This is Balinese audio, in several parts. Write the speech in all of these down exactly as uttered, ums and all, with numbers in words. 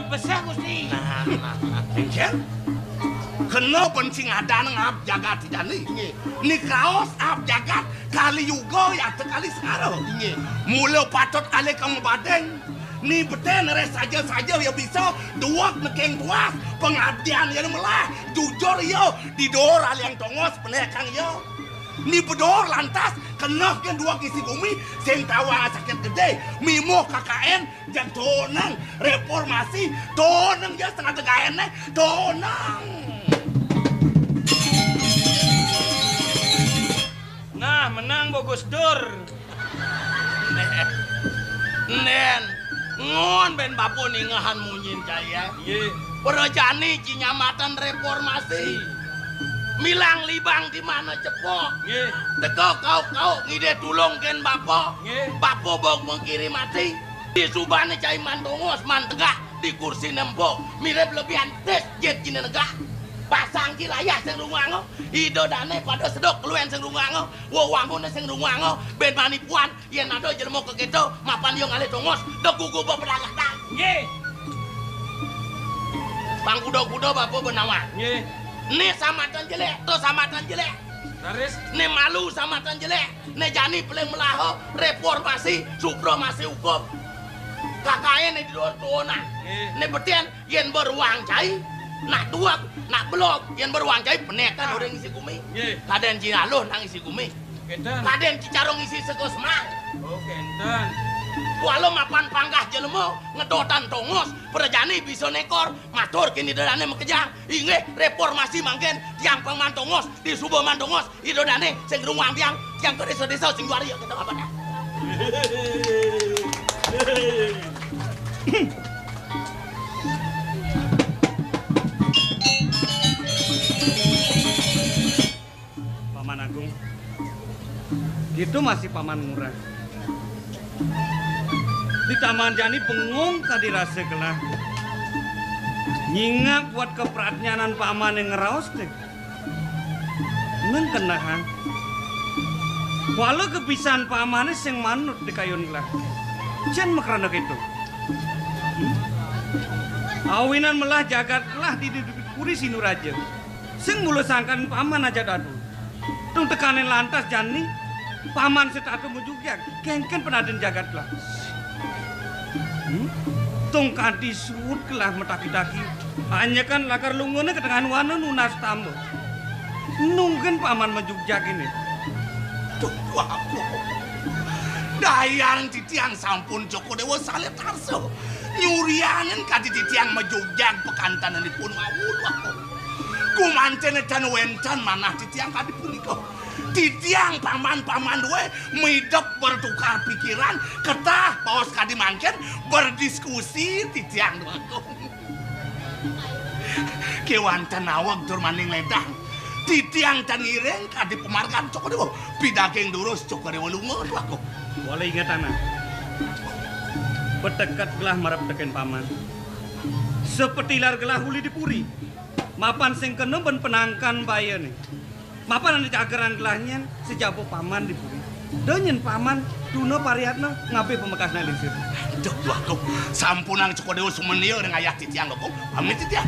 Besar, Gusti. Nah, nah, nah. Kéngkén? Kena ben sing adan ngab jagat jani. Nggih. Ni kaos ab jagat Kali Yuga ya teh Kali Segara. Nggih. Mula patut alih ka mabading. Ni betén reh saja-saja ya bisa duweg nekeng tuas pengabdian ya melah. Jujur ya di dor aliang tongos penekang ya. Ni bedor lantas kena ke duweg isi gumi sing tawang sakit gedé. Mimuh K K N, jag tonang reformasi, tonang ja setengah tegaén né, tonang. Nah, menang bagus dur. Nén, ngon ben bapa ningahan munyin cai ya. Iya. Prajani ci nyamatan reformasi. Milang libang di mana cepok. Nggih. Teka kau-kau ngidih tulung kén bapa. Nggih. Bapa bok mengkiri mati. Di subané cai man tongos, man tegak di kursi nempok. Mirip lebihan tis jit jine negak. Pasang ki layah sing rungang. Ida dané pada sedok keluen sing rungang. Wewanguné sing rungang. Ben mani puan. Yén ada jelema ka kéto, mapan ya ngalih tongos, da gugu ba pedagang. Nggih. Pang kuda-kuda bapa benawa. Nggih. Né samatan jelék, to samatan jelék. Raris. Né malu samatan jelék. Né jani paling melaha reformasi, supremasi hukum. Kakaé né di luar tuana. Nggih. Né betén, yén beruang cai, nak tuak, nak belog, yén beruang cai penekan orang isi gumi. Nggih. Kadén jinaluh nang isi gumi. Kénten. Kadén cicara ngisi seka semar. Oh, kénten. Kuala mapan panggah jelema, ngedotan tongos, prajani bisa nékor, matur kén ida dané makejang. Inggih, reformasi mangkin, tiang pang man tongos, disuba man tongos, ida dané, sing rungang tiang, tiang ka désa-désa, sing juari, ya, kita apa dah? Paman Agung, kita masih Paman Ngurah. Di taman jani bengong kadi rasa gelah. Nyingak buat kepratnyanan Paman yang ngeraos deh. Neng kenahang. Kuala kebisan Pamané sing manut di kayun gelah. Jan makrana gitu. Awinan melah jagat gelah di, di, di puri Sinuraja. Sing mula sangkan Paman aja dadu. Tung tekanin lantas jani, Paman setata mujugag, kéngkén penaden jagat lah. Hmm? Tung kanti suud gelah mataki-taki. Anyekan lakar lungune ketengan wana nunas tamba. Nungken Paman mujugag ini. Duh, aku. Dayang titiang sampun Cokor Dewa salib tarsa. Nyurianin kadi titiang mujugag pakantenanipun wau, aku. Gumanten tan wénten manah titiang kadi punika. Titiang paman-paman dué midep bertukar pikiran, ketah baos kadi mangkin berdiskusi titiang dué. Kéwanten aweg tur maning ledang. Titiang tan ngiring kadi pamargan Cokor Dewa. Pidaging durus Cokor Dewa lunga dué. Wala ingetana. Peteket gelah marep teken paman. Sapatilar gelah uli di puri. Mapan sing kena ben penangkan bayané. Mapan ané cageran gelah nyén, sejaba paman di puri. Da nyén paman, tuna pariatna, ngabih pamekasné lingsir. Duh, duh, duh. Sampunang Cokor Dewa sumenia ring ayah titiang, Kakung. Pamit titiang.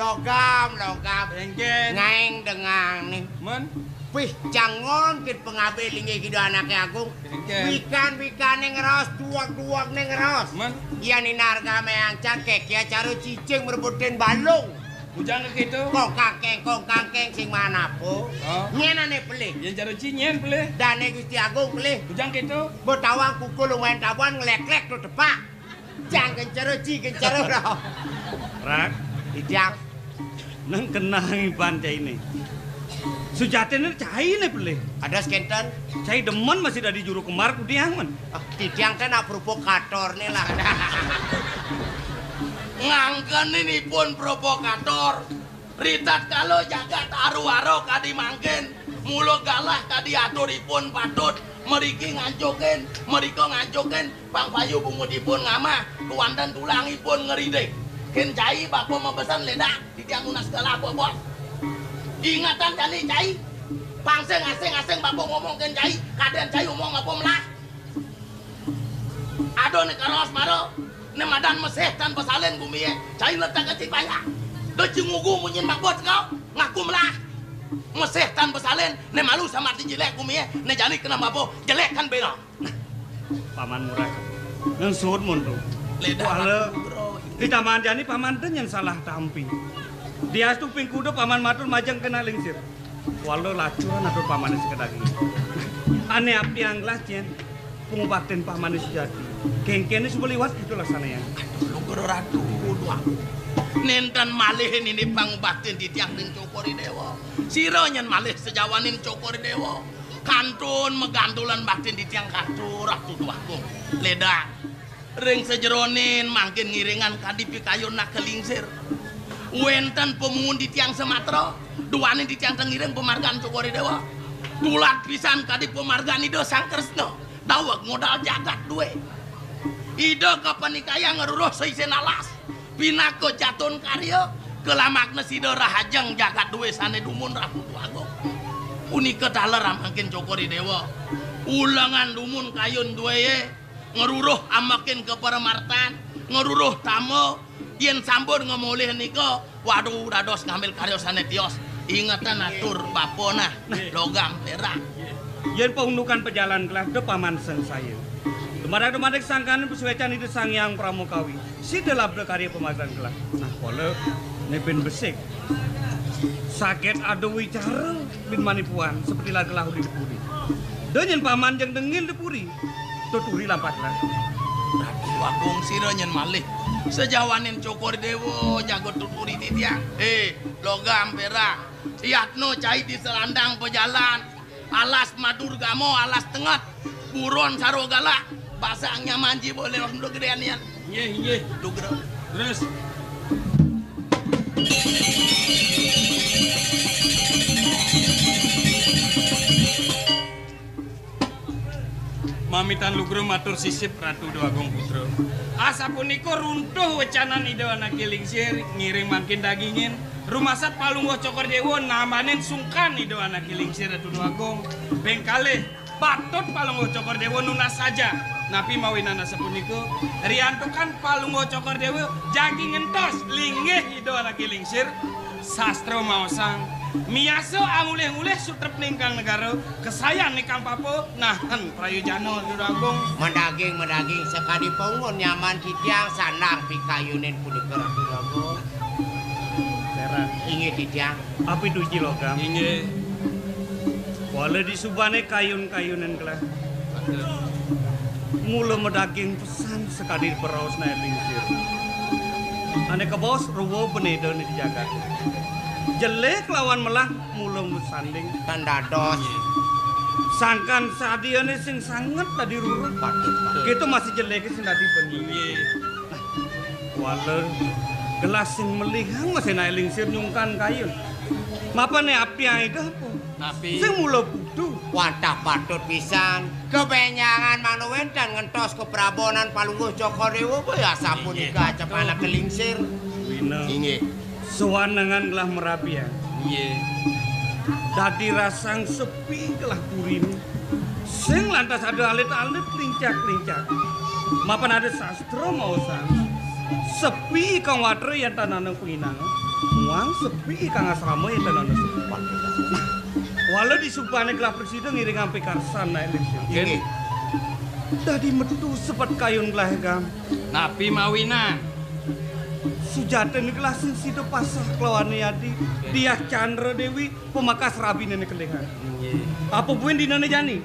Logam, logam. Éngkén. Ngaéng dengang né. Men. Pih, jangon kit pangabih linggih kida anaké agung. Éngkén. Wikan-wikané ngraos, duweg-duwegné ngraos. Men. Yan inarga méang can kékia cara cicing mrebutin balung. Bujang kéto. Kong kangkeng, kong kangkeng sing manapa? Oh. Nyén ané pelih. Yén cara ci nyén pelih. Dané Gusti Agung pelih. Bujang kéto. Mbok tawang kukul lumayan tabuhan nglek-lek to tepak. Jang kencero, ji kencero, ro. Rak. Idang. Nang kenang iban cainé. Sujatiné cainé pelih. Ada sekénten. Cai demen masih dadi juru kembar kudiang, men. Ah, titiang téh nak provokatorné lah. Ngangkenin ipun provokator. Ritatkala jagat aru-aro kadi mangkin, mula galah kadi aturipun patut. Mriki ngancukin, mrika ngancukin, pang payu bungut ipun ngamah, kéwanten tulangipun ngriding. Kén cai bapa mabesen lédang, titiang nunas kalah bobos. Ingetan jani cai, pang sing asing-asing bapa ngomong kén cai, kadén cai omong bapa melah. Aduh, né karos mara, né madan mesih tan pasalin gumié, cai letak ka cipayang. Da cingugu munyin mabot kau, ngaku melah. Mesih tan pasalin, né malu sambat jelék gumié, né jani kena bapa, jelék kan béla. Paman Murah. Ngan suud muntung. Lédang. Wala, di taman jani paman té nyén salah tampi. Diastu ping kuda paman matur majeng kena lingsir. Wala lacuran atur pamané sakadaging. Ané apiang gelah cén pangubaktin pamané sujati. Kéngkéné suba liwat kéto laksanané. Aduh, Lugra Ratu, duh. Nénten malih nini pangubaktin titiang ring Cokor I Déwa. Sira nyén malih sajawaning Cokor I Déwa. Kantun magantulan baktin titiang katur, Ratu Déwa Agung. Lédang. Ring sajeroning mangkin ngiringang kadi pikayun anak lingsir. Wénten pamuun titiang samatra, duaning titiang té ngiring pamargan Cokor I Déwa. Tulad pisan kadi pamargan Ida Sang Kresna, daweg modal jagat duwé. Ida kapanikayang ngruruh saisin alas, pinaka jatun karya, kalamakna sida rahajeng jagat duwé sané dumun Ratu Déwa Agung. Punika taler mangkin Cokor I Déwa. Ulengan dumun kayun duwé. Ngruruh ambekin ka paramartan, ngruruh tama, yén sampun ngamolih nika, waduh, dados ngambil karya sané tios. Ingetan atur bapa nah, nah, logam perak. Yén paundukan pajalan gelah da paman sengsaya. Dumadak-dumadak sangkaning pasuécan Ida Sang Hyang Pramakawi, sida labda karya pamargan gelah. Nah, pola né bin besik. Sagét ada wicara bin manipuan, seperti lagelah uli di puri. Da nyén paman jeng dengil di puri. Tuturi lampatlah. Ratu Agung sira nyén malih. Sajawaning Cokor Déwa jaga tuturi titiang. Eh, logam perak. Yatno cai di selandang pejalan. Alas Madurgama, alas tenget. Buron Sarogala. Basang nyaman jiwa lewat gedéan yan. Inggih, inggih. Lugra. Terus. Mamitan lugra matur sisip Ratu Déwa Agung Putra. Asapunika runtuh wecanan Ida Anaké Lingsir ngiring mangkin dagingin. Rumasat Palungguh Cokor Déwa nambanin sungkan Ida Anaké Lingsir Ratu Déwa Agung. Ping kalih, patut Palungguh Cokor Déwa nunas saja. Napi mawinan asapunika, riantukan Palungguh Cokor Déwa jagi ngentos linggih Ida Anaké Lingsir. Sastra maosang, miasa angulih-ngulih sutrepning kang negara, kasayan nikang papa, nahen prayojana Ratu Agung. Madaging, madaging, sakadi paungun nyaman titiang sandang pikayunin punika Ratu Agung. Leran. Inggih titiang. Apituji logam. Inggih. Wala disubané kayun-kayunan gelah. Mula madaging pesan sakadi paraos naé lingsir. Ané kabaos ruwa benéda di jagat. Jelé kelawan melah mula masanding. Tan dados. Sangkan sadiané sing sanget dadi ruruh. Patut, patut. Kéto masih jelé ké sing dadi bener. Inggih. Wala gelah sing melihang masih naé lingsir nyungkan kayun. Mapané apiang Ida apa? Napi? Sing mula budu. Wantah patut pisan. Kabenjangan mangda wénten ngentos kaprabawanan Palungguh Cokor Déwa, ya sapunika. Inggih. Acep anaké lingsir. Wina. Inggih. Sawanengan gelah marabian. Inggih. Dadi rasang sepi gelah puriné. Sing lantas ada alit-alit, lincak-lincak. Mapan ada sastra maosang. Sepi kang watra yén tan ana panginangan. Muang sepi kang asrama yén tan ana sepi. Wala disubané gelah prasida ngiringang pikarsan naé lingsir. Inggih. Dadi metu sepet kayun gelah gam. Napi mawinan? Sujatiné gelah sing sida pasah kelawan Yadi, Diah Candra Déwi, pamakas rabiné kelihan. Inggih. Apa buin dinané jani?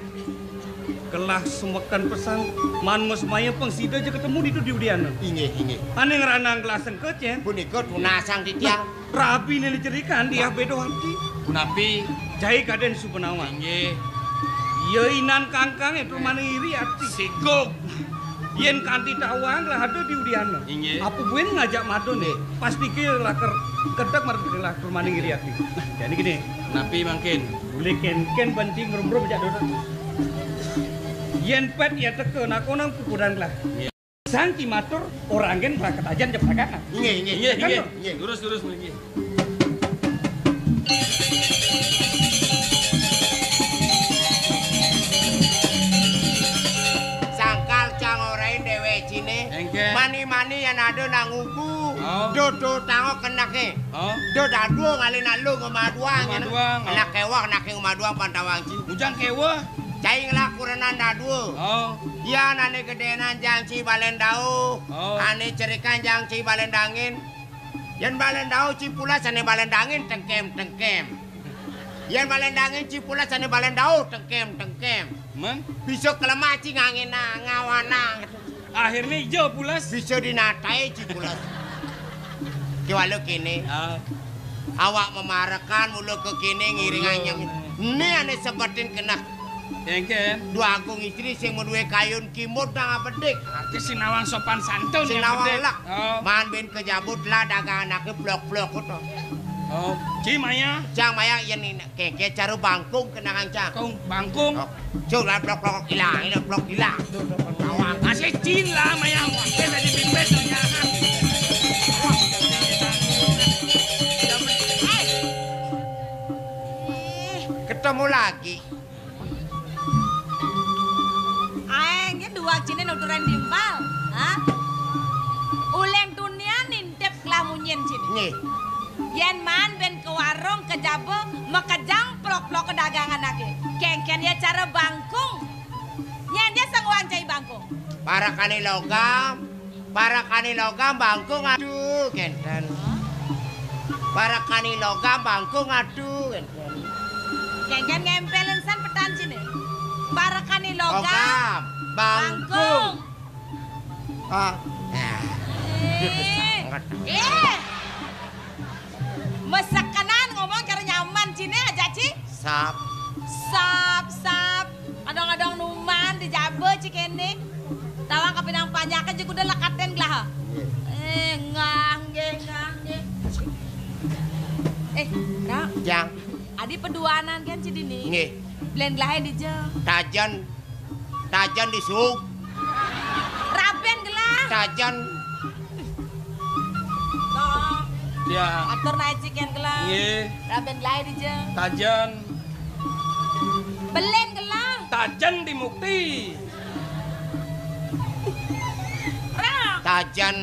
Gelah sumeken pesan, man masmaya pang sida ja ketemu ditu di udiana. Inggih, inggih. Ané ngranang gelah sengkecén. Punika tunasang titiang. Rabiné cerikan Diah béda ati. Punapi? Jai kadén suba nawang. Inggih. Ya inan kangkang itu maning iri ati. Sigug. Yén kanti tawang lah ada di udiana. Inggih. Apa buin ngajak madun. Inggih. Pasti ké lah ker-, kedek mar-, lah tur maning iri ati. Nah, jani kéné. Napi mangkin? Boleh kén-kén banting ngrumrum jak dodot. Yén pét ya teka nak onang pupudan gelah. Sang cimatur, orang gén berangkat ajan jep dagangan. Inggih, inggih. Inggih, inggih. Inggih. Lurus, lurus, inggih. Sangkal cang orahin déwék ciné. Éngkén. Mani-mani yén ada nang ugu. Oh. Dodo tango keneké. Oh. Do dadua ngalih nalu ngemaduang. Ngemaduang, oh. Anak kéwéh, anak ngemaduang pantawang ci. Ujang kéwéh. Cai ngelah kurenan dadua. Oh. Yan ané gedénan jang ci balén dauh. Oh. Ané cerikan jang ci balén dangin. Yén balén dauh ci pulas ané balén dangin tengkem-tengkem. Yén balén dangin ci pulas ané balén dauh tengkem-tengkem. Men? Bisa kelemah ci nganginang, ngawanang. Akhirnya ijo pulas. Bisa dinatai ci pulas. Kéwala kéné. Ah. Awak memarekan mula ka kéné ngiring anyem. Né ané sebetin keneh. Éngkén. Dua Agung Istri sing madué kayun kimud nang abedik. Arti sinawang sopan santun. Sinawang lek. Oh. Man bin kejabut lah dagang anaké plok-plok to. Oh, ci maya. Cang maya yén kéngkén cara bangkung kenangan cang. Bangkung, bangkung. Oh. Cuk lah plok-plok ilang, ilang plok ilang. Masih cin lah maya. Wis aja pipis ternyata. Ketemu lagi. Aéng ya dua ciné nuturan timpal. Hah? Uleng tunian nintip kelamunyin ciné. Nggih. Yén man bin ke warung ke jaba makejang plok-plok ke dagangan anaké. Kéngkén ya cara bangkung. Nyén ya sing wang cai bangkung. Parakané logam. Parakané logam bangkung aduh kénten. Parakané logam bangkung aduh kénten. Kéngkén ngempelin san petan ciné. Parakané logam. Logam, bangkung. Bangkung. Ah. Nah. Eh. Sangat. Eh. Mesekenan ngomong cara nyaman ciné aja ci. Sap. Sap, sap. Adong-adong numan di jaba ci kéné. Tawang kapinang panjaké jug udah lekatén gelah. Nggih. Eh, ngah, nggih, ngah, nggih. Eh, Ra. Jang. Adi peduanan kan ci dini. Nggih. Belén gelahé dija. Tajen. Tajen di suk. Rabén gelah. Tajen. Tong. Ya. Atur naik ciken gelah. Nggih. Rabén gelahé dija. Tajen. Belén gelah. Tajen di mukti. Ra. Tajen.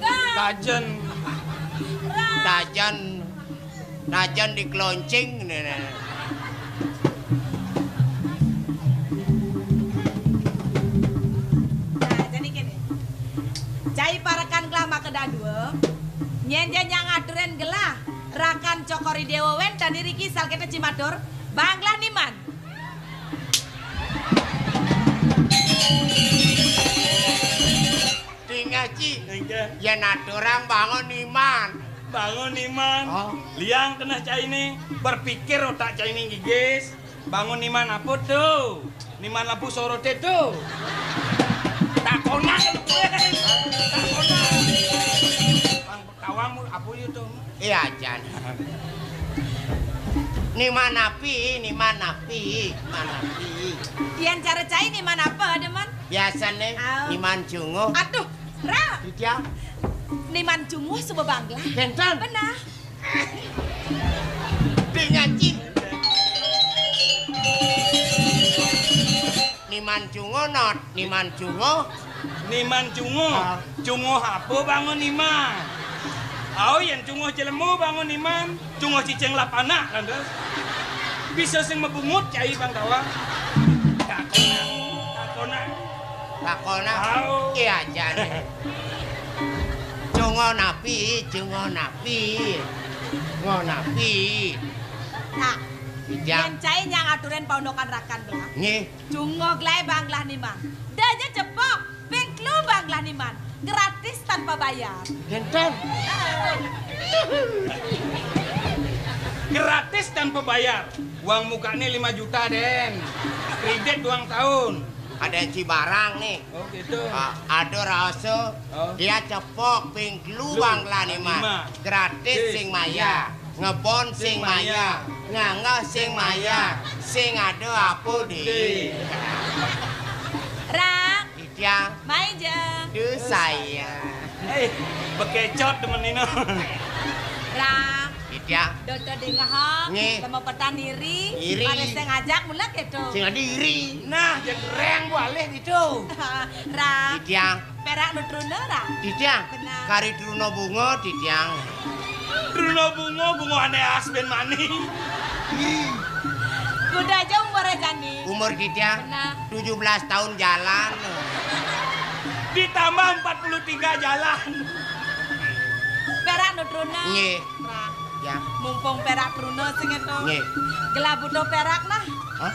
Ra. Tajen. Ra. Tajen. Najan di keloncing, né, né. Nah, jadi gini. Cai parekan gelah maka dadua. Nyén ja nyang aturin gelah. Rakan cokor i déwa wénten iriki sal kéto ci matur. Bang gelah niman. Tinggal, Ci. Nggih. Yén aturang bangun iman. Bangun iman. Oh. Liang keneh cainé, berpikir otak cainé nggigis. Bangun iman apa to? Niman lampu soroté to. Takonan kowe. Takonan. Bang tawang mu apa ya to? Iya, Jan. Niman api, niman api, niman api. Yén cara cai niman apa, Demen? Biasané. Au. Niman junguh. Aduh, Ra. Tidak. Niman junguh suba banglah. Kénten. Benah. Ding, Ci. Niman junguh, Not. Niman junguh. Niman junguh. Ah. Junguh apa bangun niman? Au, yén junguh jelema bangun niman. Cuma cicing lapanak kan, Bos? Bisa sing mabungut cai bang tawang. Takonan, takonan. Takonan. Au. Iya, jan. Cungo napi, cungo napi. Cungo napi. Nah, ijang. Yén cai nyang aturin paundukan rakan gelah. Nggih. Cungo gelahé bang gelah niman. Da ja cepok. Ping telu bang gelah niman, gratis tanpa bayar. Kénten. Gratis tanpa bayar. Uang mukané lima juta, Dén. Kredit duang tahun. Ada ci barang nih. Oh, gitu. Ah, ada rasa. Oh. Dia cepok ping telu bang gelah niman. Lima. Gratis sing mayar. Iya. Ngebon sing mayah, nganggah sing mayah, sing ada apa di. Rak. Titiang. Mai ja. Duh saya. Eh, bekecot temen Nino. Rak. Titiang. Doto dingeh. Nggih. Lemo petan iri. Iri. Mare sing ajak mula keto. Sing ada iri. Nah, yang reng bu alih gitu. Rak. Titiang. Perak nu truna, Rak? Titiang. Benar. Kari truna bunga, Titiang. Truna bunga, bungane asben mani. Kuda aja umur jani. Umur Titiang. Benar. Tujuh belas tahun jalan. Ditambah empat puluh tiga jalan. Perak nu truna. Nggih. Rak. Ya. Mumpung perak truna sing eto. Nggih. Gelah butuh perak nah. Hah?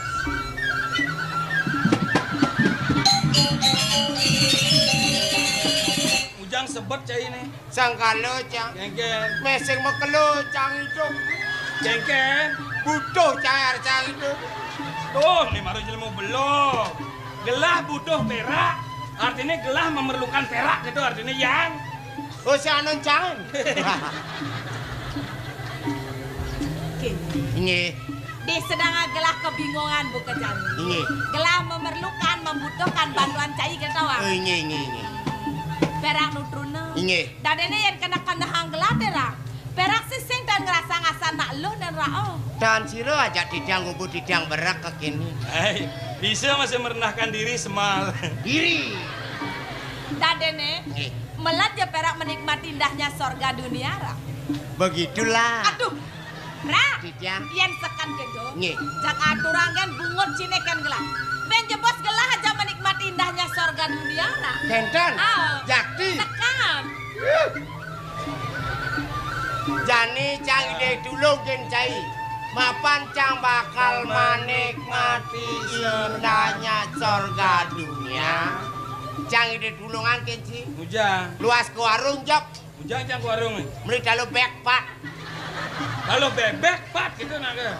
Ujang sebet cai ne. Sangkala, Cang. Kengken. Mesing makelo, Cang itu. Kengken. Butuh cair, Cang itu. Tuh, ini baru jelema belum. Gelah butuh perak, artinya gelah memerlukan perak gitu, artinya yang. Oh, si Anon Cang. Oke. Nggih. Di sedang gelah kebingungan buka jani. Nggih. Gelah memerlukan, membutuhkan bantuan cai gitu, Wak. Oh, nggih, nggih, nggih. Perak nu truna. Nggih. Dadene yen kena-kena hang gelah, Rak. Perak sing tan ngerasa ngasa nak luh dan Rak, oh. Dan sira ajak Titiang ngubur Titiang berak ke kini. Hai, bisa masih merendahkan diri semal. Diri. Dadene, nggih, melat ya perak menikmati indahnya sorga dunia, Rak. Begitulah. Aduh, Rak. Titiang. Yen sekan gitu. Nggih. Jak aturang kan bungut cine kan gelah. Ben jebos gelah aja menikmati indahnya sorga dunia, Rak. Kenten. Ah. Jakti. Sekan. Jani Cang Ide tulung ken cai. Mapan Cang bakal menikmati indahnya sorga dunia. Cang Ide tulungan ken ci. Ujang. Luas ke warung jep. Ujang Cang ke warung. Meli talu bek pat. Talu bebek pat gitu nak ke.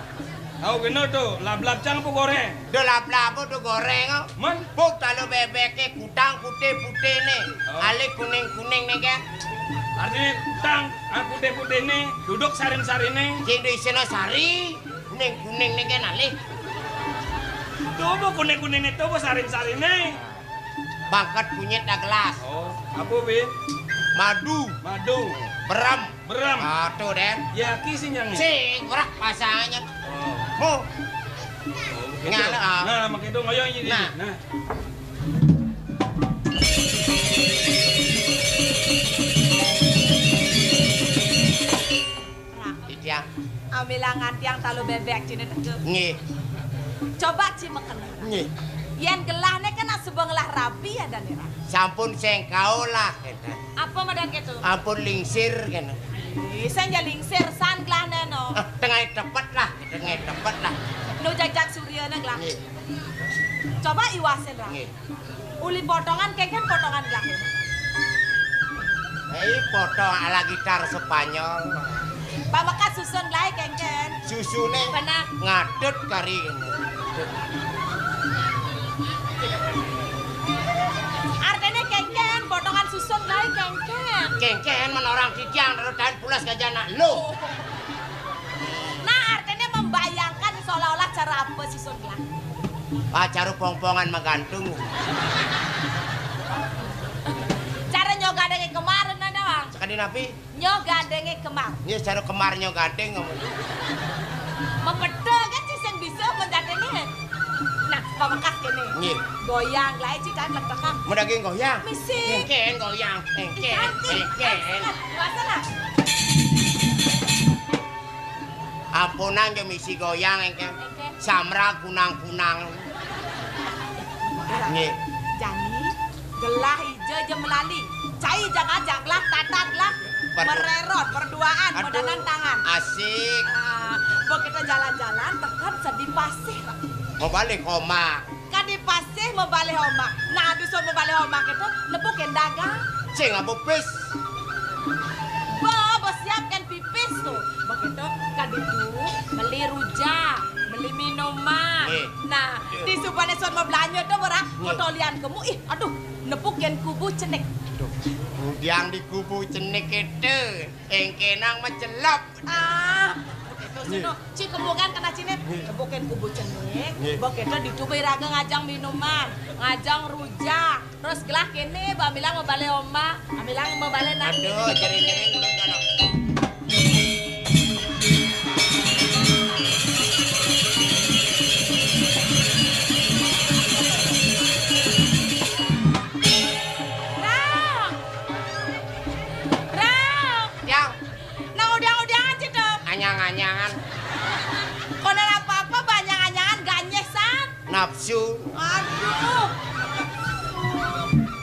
Tahu kena tu, lablab Cang apa goreng? Do lablab apa do goreng, oh? Men? Buk talu bebek ke kutang putih-putih ni. Oh. Alih kuning-kuning ni kan. Artinya kutang, ah, putih-putih ni, duduk sarin-sarin ni. Sing do isina sari, kuning-kuning ni kan alih. Tuh, bu kuning-kuning ni tuh, bu sarin-sarin ni. Bangket kunyit dah gelas. Oh, apa, Bin? Madu. Madu. Berem. Berem. Ah, tu, Den. Ya, aki sing yang ni. Sing, berak pasangnya. Oh. Mu. Oh, gitu. Ngana, ah. Nah, makin tu ngoyong ini. Nah. Nah. Rak. Titiang. Ambilangan tiang talu bebek cine teke. Nggih. Coba ci meken. Nggih. Yen gelah ne kan asuba ngelah rabi ya dan ira. Sampun sengkau lah kenten. Apa madan ketu? Ampun lingsir kenten. Ih, sing ya lingsir san gelah ne no. Ah, tengah tepet lah, tengah tepet lah. No jajak surya ne gelah. Nggih. Coba iwasin, Rak. Nggih. Uli potongan kengken potongan gelah. Hei, potong ala gitar Spanyol. Pamekas susun gelah kengken. Susune. Benar. Ngadut kari ini. Artine kengken potongan susun gelah kengken. Kengken men orang Titiang taruh tahan pulas gajah nak lo. Nah, artine membayangkan seolah-olah cara apa susun gelah. Ah, cara pongpongan menggantung. Cara nyogadenge kemarin ada, Bang. Sekali napi? Nyogadenge kemar. Nggih, cara kemar nyogadeng ngomong. Mempedha kan sing bisa mendatene. Nah, pamekas kene. Nggih. Goyang, lae cikan lekekan. Medaging goyang. Misi. Kengken goyang, kengken, kengken. Masalah. Ampunang ya misi goyang engke. Engke. Samra kunang-kunang. Nggih. Jani, gelah ija aja melali. Cai jak ajak gelah, tatat gelah. Mererot, berduaan, medanan tangan. Asik. Ah, mbok kita jalan-jalan, tekan sedi pasih. Mau balik koma. Kadi pasih mebalih omak. Nah, dusun mebalih omak itu nepukin dagang. Sing apa pis? Bo, bo siapkan pipis tuh. Begitu, kadi tuh beli rujak, beli minuman. Nggih. Nah, di subane sun mau belanja tuh, Bora. Nggih. Kotolian kemu, ih, aduh, nepukin kubu cenik. Yang dikubu cenik itu, engkenang macelep. Ah, itu sih, nggih, no. Ci kemukan kena ciné. Nggih. Bukan kubu cenik, nggih, mbok kéto ditubai raga ngajang minuman, ngajang rujak. Terus gelah kéné, mbok amilang mau balik omah, amilang mau balik nak. Aduh, jering-jering ulun kono. Rang! Rang! Yang. Nang udiang-udiangan, Cito. Anyang-anyangan. Kono apa-apa, banyak anyangan, ganyeh, San. Nafsu. Aduh.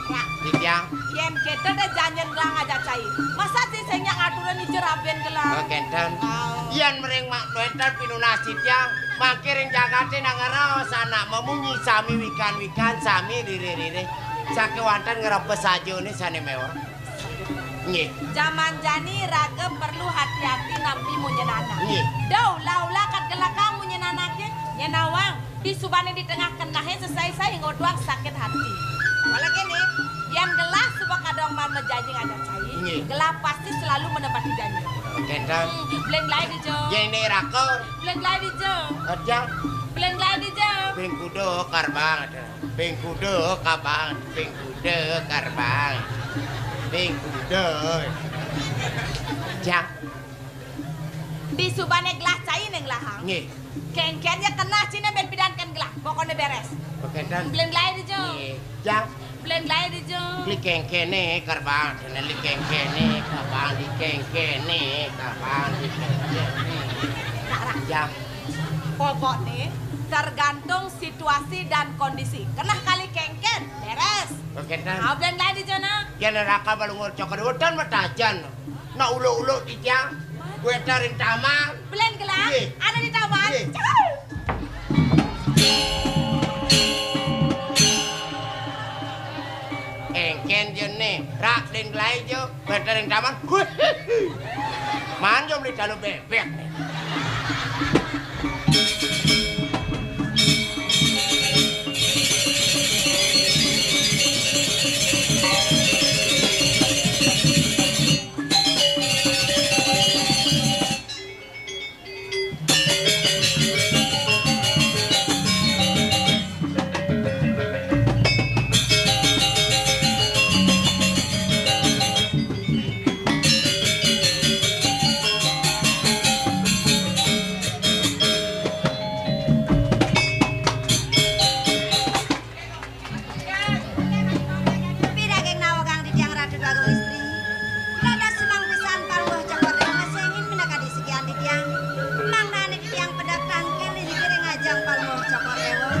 Rak. Titiang. Yén kéto da janjén gelah ngajak cai. Masa sih sing nyak ngaturin ijo rabén gelah? Oh, kénten. Oh. Yén mering mak wénten pinunas titiang, mangké ring jagaté nang ngraos anak mamunyi sami wikan-wikan, sami lirih-lirih. Sakéwanten ngrepes sajané sané méweh. Nggih. Jaman jani raga perlu hati-hati nampi munyin anak. Nggih. Da ulah-ulah kat gelakang munyin anaké, nyén nawang. Disubané di tengah kenehé sesai-sai ngwetuang sakit hati. Wala kéné, yén gelah suba kadung maan majanji ngajak cai, nggih, gelah pasti selalu menepati janji. Kénten. Hmm, blen gelahé dija. Yén né raka. Blen gelahé dija. Aja. Blen gelahé dija. Bing kuda karbang. Bing kuda kabang, bing kuda karbang. Bing kuda. Jak. Disubané gelah cai ning lahang. Nggih. Kéngkén ya keneh ciné bén pidan kén gelah. Pokokné bérés. Kénten. Blen gelahé dija. Nggih. Jak. Blen gelahé dija. Li kéngkéné karbang, li kéngkéné kabang, li kéngkéné kabang, li kéngkéné. Rak, rak. Jak. Pokokné tergantung situasi dan kondisi. Keneh kali kéngkén, bérés. Kénten. Ah, blen gelahé dija nah. Yén raka Palungguh Cokor Déwa tan matajan. Nak uluk-uluk titiang. Wénten ring taman. Blen gelah? Nggih. Ada di taman. Nggih. Cekal. Éngkén jené, rak, blen gelahé ja. Wénten ring taman. Maan ja meli talu bébék. Pidaging nawakang titiang Ratu Déwa Agung Istri. Dados semeng pisan Palungguh Cokor Déwa ngesengin minakadi sikian titiang. Mangdané titiang pedek tangkil inggih ring ajeng Palungguh Cokor Déwa.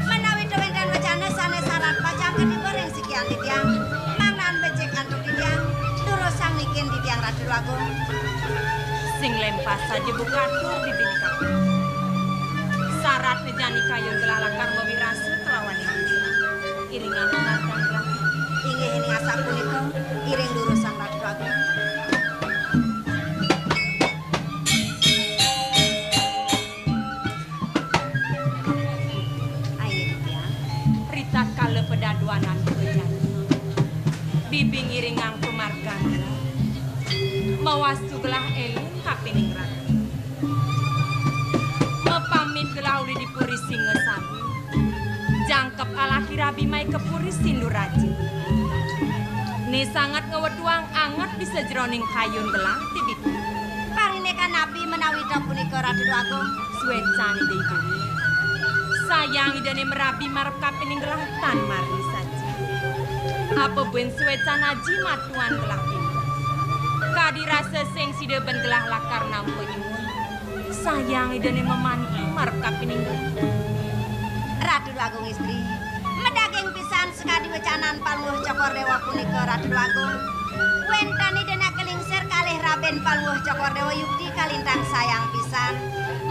Menawi wénten wacana sané sarat pacang katiba ring sikian titiang. Mangdané becik antuk titiang. Durusang nikin titiang Ratu Déwa Agung. Sing lempas saja bukatur bibin kaku. Sarat jani kayun gelah lakar mawirasa kelawan ibu. Iringang pamargan gelah. Inggih, inggih asapunika, iring durusang Ratu Agung. Ayo, Diang. Ritatkala pedaduanan kejadian, bibing iringang pamargan gelah. Mawastu gelah éling kapining raga. Mapamit gelah uli di Puri Singasari. Jangkep alaki rabi mai ka Puri Sinduraja. Né sanget ngwetuang anget bisa jroning kayun gelah tibit. Parindikan nabi menawi ta punika Ratu Déwa Agung. Suécan Ida Ibu. Sayang Idané marabi marep kapining gelah tan margi saja. Apa buin suécan aji matuan gelah pinter. Kadi rasa sing sida ben gelah lakar nampa nyuwun. Sayang Idané mamantu marep kapining gelah. Ratu Agung Istri, madaging pisan sakadi wecanan Palungguh Cokor Déwa punika, Ratu Agung. Wénten Ida nak kalingsir kalih rabin Palungguh Cokor Déwa yukti kalintang sayang pisan.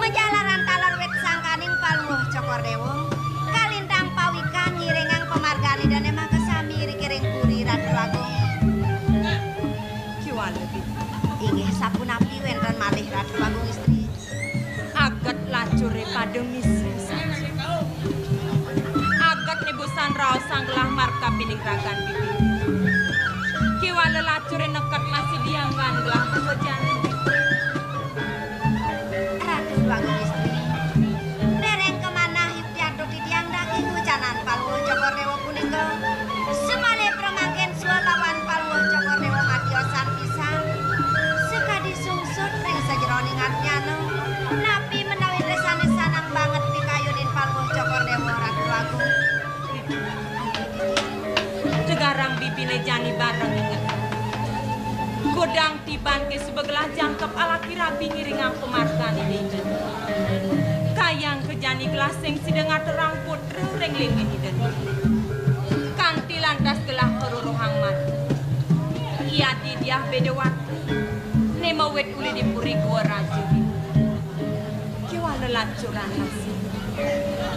Majalaran taler wit sangkaning Palungguh Cokor Déwa. Kalintang pawikan ngiringang pamargan Idané makasami ring puri, Ratu Agung. Kiwala, Bibi. Inggih sapunapi wénten malih, Ratu Agung Istri? Aget lacuré pada misi saja. Aget nibusan raosang gelah marep kapining ragan, Bibi. Lacuré neket masih dianggan gelah bujang. Ratu Déwa Agung Istri. Déréng kamanah yukti atur titiang daging wecanan Palungguh Cokor Déwa punika. Samalih pramangkin sué lawan Palungguh Cokor Déwa matiosan pisan. Sakadi sungsut ring sajeroning atnyana. Napi menawi tresnané sanang banget pikayunin Palungguh Cokor Déwa Ratu Agung. Tegarang bibiné jani bareng inget. Godang tiban ké suba gelah jangkep alaki rabi ngiringang pamargin Ida. Kayang ké jani gelah sing sida ngaturang putra ring linggih Ida. Kanti lantas gelah karuruhang mata. Yadi diah béda watu. Né mawit uli di puri Gua Raja. Kéwala lacuran nasib.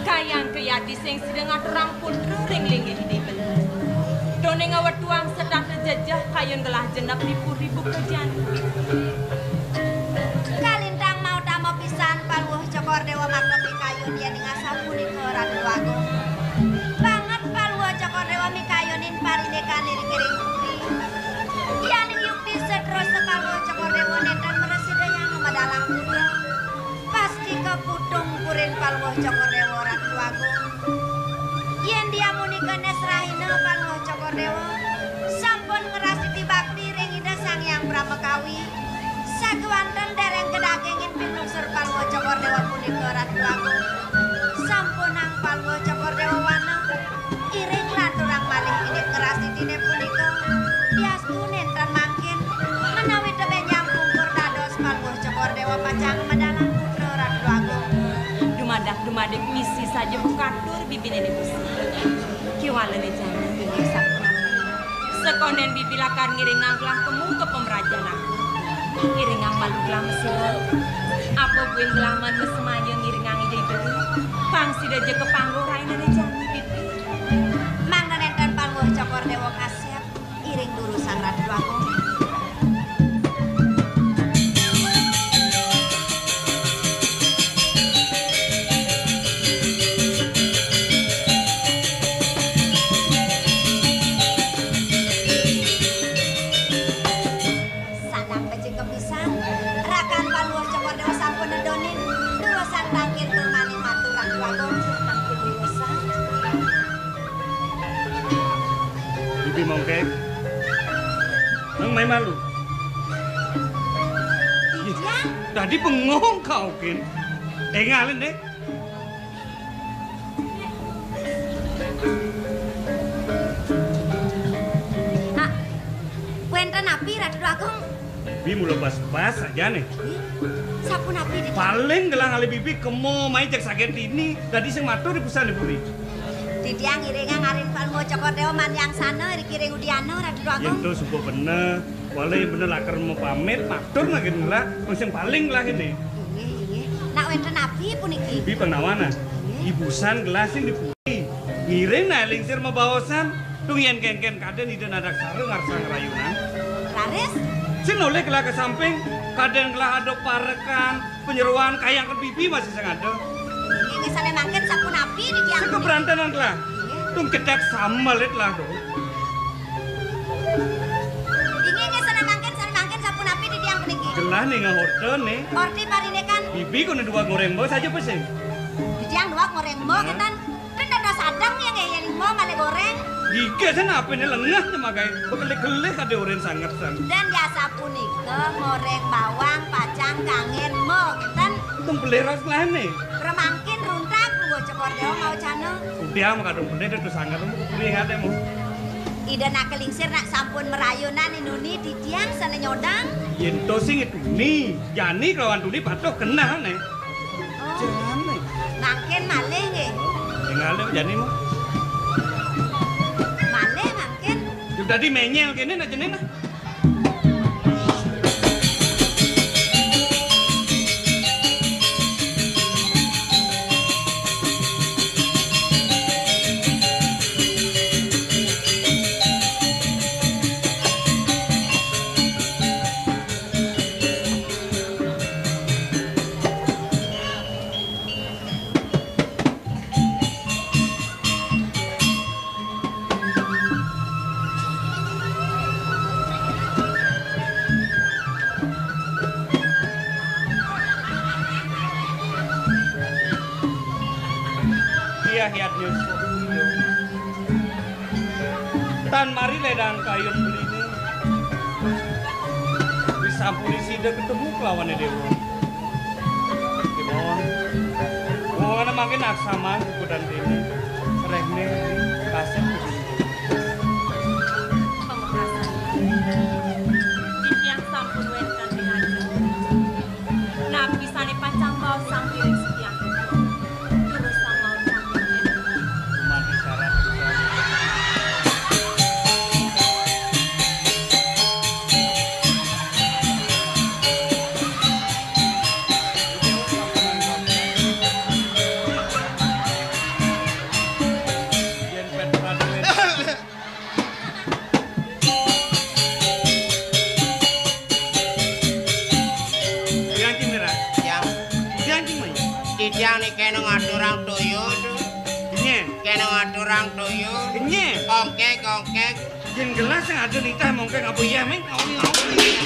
Kayang ké yadi sing sida ngaturang putra ring linggih Ida. Toné ngawetuang setata jejeh kayun gelah genep di puri buka jani. Kalintang mautama pisan Palungguh Cokor Déwa makta pikayun yéning asapunika Ratu Agung. Banget Palungguh Cokor Déwa mikayunin parindikan ring kiring puri. Yaning yukti seterusnya Palungguh Cokor Déwa nénten mresidayang medalang putra. Pastika putung purin Palungguh Cokor Déwa Ratu Agung. Yén diamunika nesrahina Palungguh Cokor Déwa sampun ngrastiti bakti ring Ida Sang Hyang Brahmakawi. Sakéwanten déréng kadagingin pinungsur Palungguh Cokor Déwa punika Ratu Agung. Sampunang Palungguh Cokor Déwa wana. Iring lanturang malih indik ngrastitiné punika, diastu nénten mangkin, menawi tebénjang pungkur dados Palungguh Cokor Déwa pacang medalang putra Ratu Agung. Dumadak-dumadik misi saja bukatur bibiné Déwa Gusti. Kéwala né jani inggih sapunapi. Sekondén bibi lakar ngiringang gelah kemu ka pamrajan agung. Ngiringang malu gelah masiran. Apa buin gelah man masemaya ngiringang Ida Iberu. Pang sida ja kapangguh rainané jani, Bibi. Mangda nénten Palungguh Cokor Déwa kasép, iring durusang Ratu Agung. Sanang becik kepisan, rakan Palungguh Cokor Déwa sampun nedonin, durusang tangkil tur mani matur Ratu Agung, tangkil durusang. Bibi Mongkek, nang mai malu. Ih, dadi bengong kau kin. Énggalin deh. Ah, wénten napi, Ratu Agung? Bibi mula bas-bas saja nih. Ih, sapunapi di Paling gelah ngalih bibi kemo mai cek saget dini, dadi sing matur di pusat puri. Titiang iringang arin Palungguh Cokor Déwa maniang sana ri kiring udiana, Ratu Agung. Yén to suba bener, wala yén bener lakar mapamit, matur nagin gelah, mung sing paling gelah ini. Inggih, inggih. Nak wénten napi puniki? Bibi pang nawana. Inggih. Ibusan gelah sing di Ngiring naé lingsir mabaosan, tung yén kénkén kadén Ida nadaksara ngarsang rayunan. Raris? Sing nolih gelah ka samping, kadén gelah ada parekan, panyeroan, kayang ké bibi masih sing ada. Inggih, sané mangkin sapunapi di tiang Sing punika? Keberantanan gelah. Inggih. Tung cedak sambel it lah, tuh. Inggih, inggih, sané mangkin, sané mangkin sapunapi di tiang puniki? Gelah ning ngorta né. Orti parindikan. Bibi kono dua goréng bo saja pesing. Di tiang dua goréng bo, nah. Kénten. Ten dados adem ya nggih, yén mo malih goréng. Iki sing apiné lengah né magaé. Bekelih-kelih kadé orén sanget san. Dan biasa punika goréng bawang, pacang, kangin, mo, kénten. Tung pelih ras lehné. Remangkin runtak, Palungguh Cokor Déwa mawacana. Udah maka tung pelih itu sanget mu kupuri ngate mu. Ida nak lingsir nak sampun merayunan inuni titiang sana nyodang. Yén to sing itu ni, jani kelawan tuni patuh kenah né. Oh. Jani. Mangkin malih nggih. Tinggal jani mu. Malih mangkin. Yo dadi menyel kéné nak jené nah. Yadnya tan mari ledang kayun beliné. Disampun sida ketemu kelawan Déwa. Kemon. Wong ana mangkin aksaman kukudan dene. Rehne kasih kudu. Pamekasan. Titiang sampun wénten ring ajeng. Napi sané pacang baosang piring setiang? Durus samaos sampun, ya. Mati syarat. Yen pet pradmen. Dianjing, Mira. Ya. Dianjing, Mai. Titiang niki ngaturang toya, Dun. Genye. Kena ngaturang toya. Genye. Ongkek, ongkek. Yen gelas sing ada nitah mongkek apa iya, Mai? Ngawur, ngawur.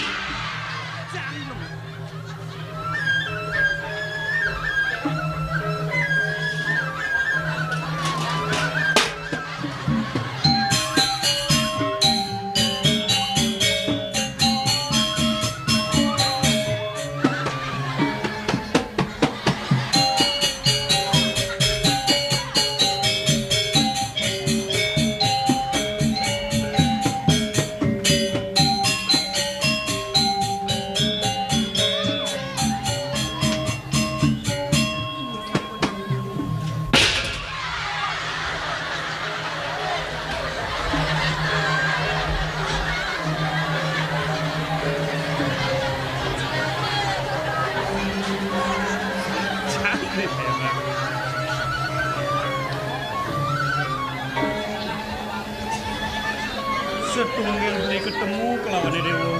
Setunggil beli ketemu kelawan Déwa.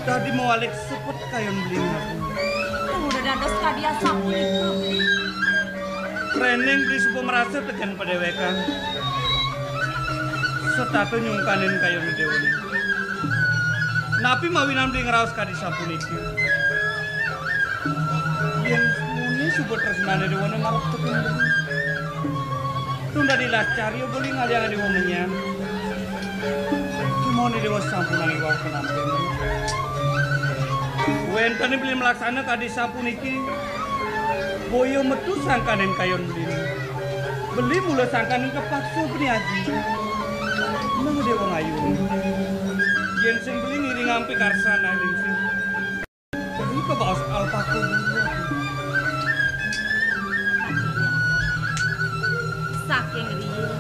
Tadi mawalik sepet kayun beli ngaku. Udah dados kadi asapunika, Beli. Rening beli suba merasa tekan padéwékan. Setata nyungkanin kayun Déwané. Napi mawinan beli ngraos kadi sapuniki? Yen muni suba tresnané Déwané marep tekan beli. Tunda dilas carya beli ngalihang Déwa menyan. Kemone Déwa sampun iwal penampilan. Wénten beli melaksana kadi sapuniki. Boya metu sangkaning kayun beli. Beli mula sangkaning kepaksa beli aji. Nang Déwa ngayu. Yen sing beli ngiring ampi karsan ae lingsir. Nika baos alpaku. Saking riyin,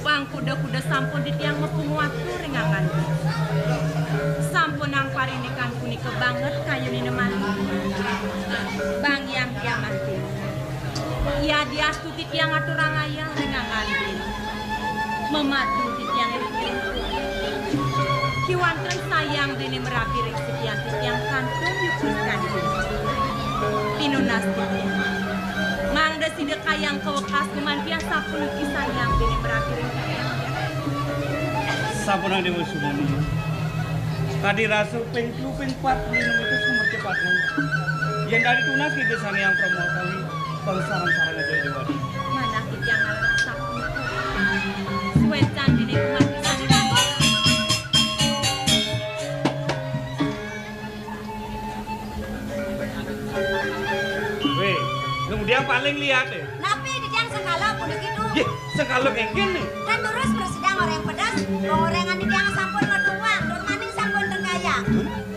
pangkuda-kuda sampun titiang mapungu atur ring angan. Sampunang parinikan punika banget kayunina malih. Bang Hyang Hyang Manti. Yadiastu titiang aturang ayah ring angan. Memadu titiang ring kiwanten sayang dene merabi ring sikian titiang kantun yukti kadi. Pinunas titiang. Mangda sida kayang kawekas gumantian sapuniki sayang dene merabi ring titiang. Sampunang Déwa Sumoni. Kadi rasa ping telu ping pat beli nemu itu sumber cepatmu. Yen dari tunas kita Sang Hyang Pramakawi. Bangsaran sareng aja Déwa. Manah titiang ngarasa punika. Suécan dene kumat pisan. Wéh, kemudian paling lihat ya. Napi titiang sengkala puniki, Dun? Nggih, sengkala kéngkén nih. Dan terus bersidang orang pedas, pengorengan titiang sampun ngetuang, terus maning sampun tengkaya.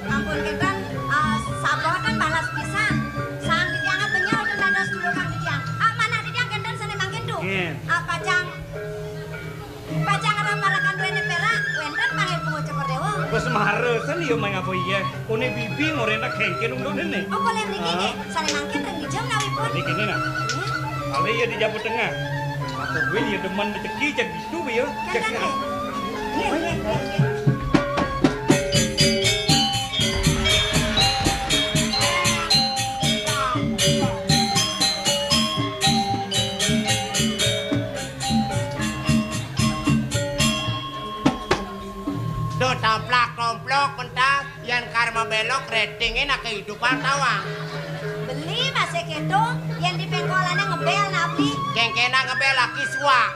Ampun kénten, eh, saboten balas pisan. Sang titiang penyel ten dados dulur kang titiang. Ah, manah titiang kénten sané mangkin, Dun? Nggih. Ah, pacang, pacang ngraparakan duéné pérak, wénten panggih pangucap Déwa. Wes mara sen ya mangapa iya. Kone bibi ngorena kéngkén unduk dene. Apa lé mriki nggih? Sané mangkin ring ija menawipun. Niki, niki, nah. Nggih. Alé ya di Jawa Tengah. Apa kuwi ya demen beceki cek Tuh, ya. Jangan, ya. Iya, iya, iya, iya. Duh, tomplak-tomplok pentas, yan karma belok, ratingé nak kehidupan tawang. Beli masih Tuh, yén di péngkolané ngebél, nah, Bli. Kéngkénan ngebél laki suak.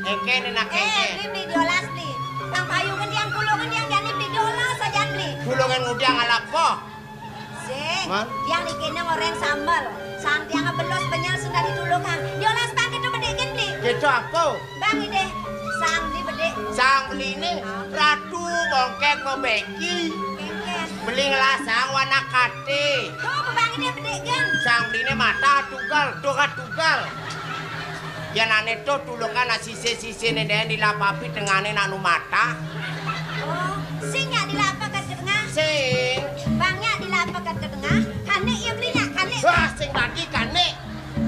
Kéngkén nak, eh, kéngkén. Bli, Bli, diolas, Bli. Pang payu gendiang, kulo gendiang, jani Bli, diolas aja, Bli. Tulungan ngudiang alap po. Sing, Man? Tiang niki né ngoréng sambel. Sang tiang ngebelos penyel sudah ditulungan. Diolas pang kéto bedik gén, Bli. Kéto apa? Bang idih, sang Bli bedik. Sang Bli né, ah, Ratu Mongkek mabéki. Kéngkén. Beli ngelasang warna katé. Tuh, Bang idih bedik gén. Sang Bli né mata tugal, tuh kan tugal. Yén ané to tulukan nak sisih-sisihné dén di lapapi tengané nak nu matah. Oh, sing nyak di lapak ka tengah. Sing. Bang nyak di lapak ka tengah. Kané ya Bli nyak, kané. Wah, sing tadi kané.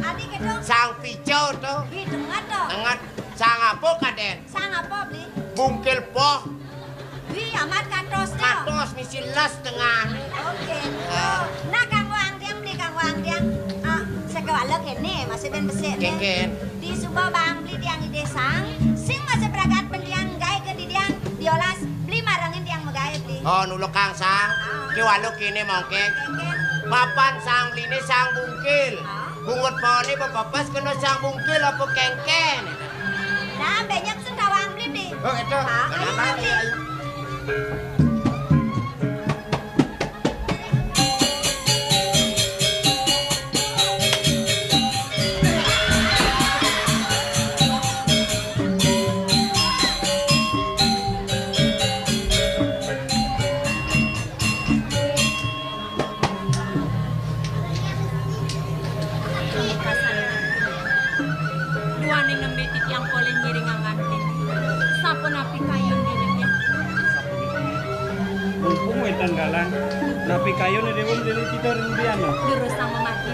Adi kéto. Sang pijo to. Ih, denget to. Denget. Sang apa kadén? Sang apa, Bli? Bungkil poh. Wih, amat katos to. Katos misi les tengah. Oké. Ah. Nah, kanggo angtiang, Bli, kanggo angtiang. Ah, sékewala kéné, masih bén besik né. Kéngkén. Di suba Bang Bli tiang idih sang, sing masih pragat pentiang gaé ka didiang, diolas, Bli marengin tiang magaé, Bli. Oh, nulukang sang. Ah. Kéwala kéné mongkek. Kéngkén. Mapan sang Bli né sang bungkil. Ah. Bungut pohonné bepepes kena sang bungkil apa kéngkén? Nah, banyak sing tawang Bli, Bli. Oh, itu. Ah, ayo, ayo, Bli. Ayo. Duaning nembé titiang polih ngiring anggan. Sapunapi kayun diri, ya? Mumpung wénten galang, napi kayun déwé lili kita ring diana? Durus sama mati.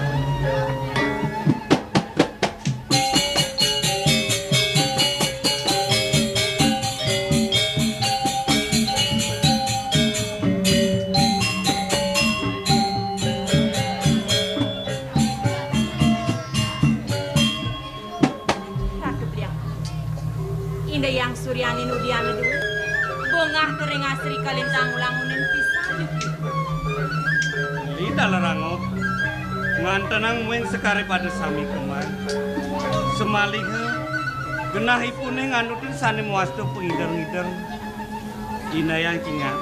Ratu Beliang. Indah Hyang Suryaning udiana duwé. Bongah tering asri kalintang ulangunin pisan. Ida lerango. Ngantenang muing sekari pada sami kemang. Samaliha genahipune nganutin sane mawasta pangider-ngider. Inayang cingak.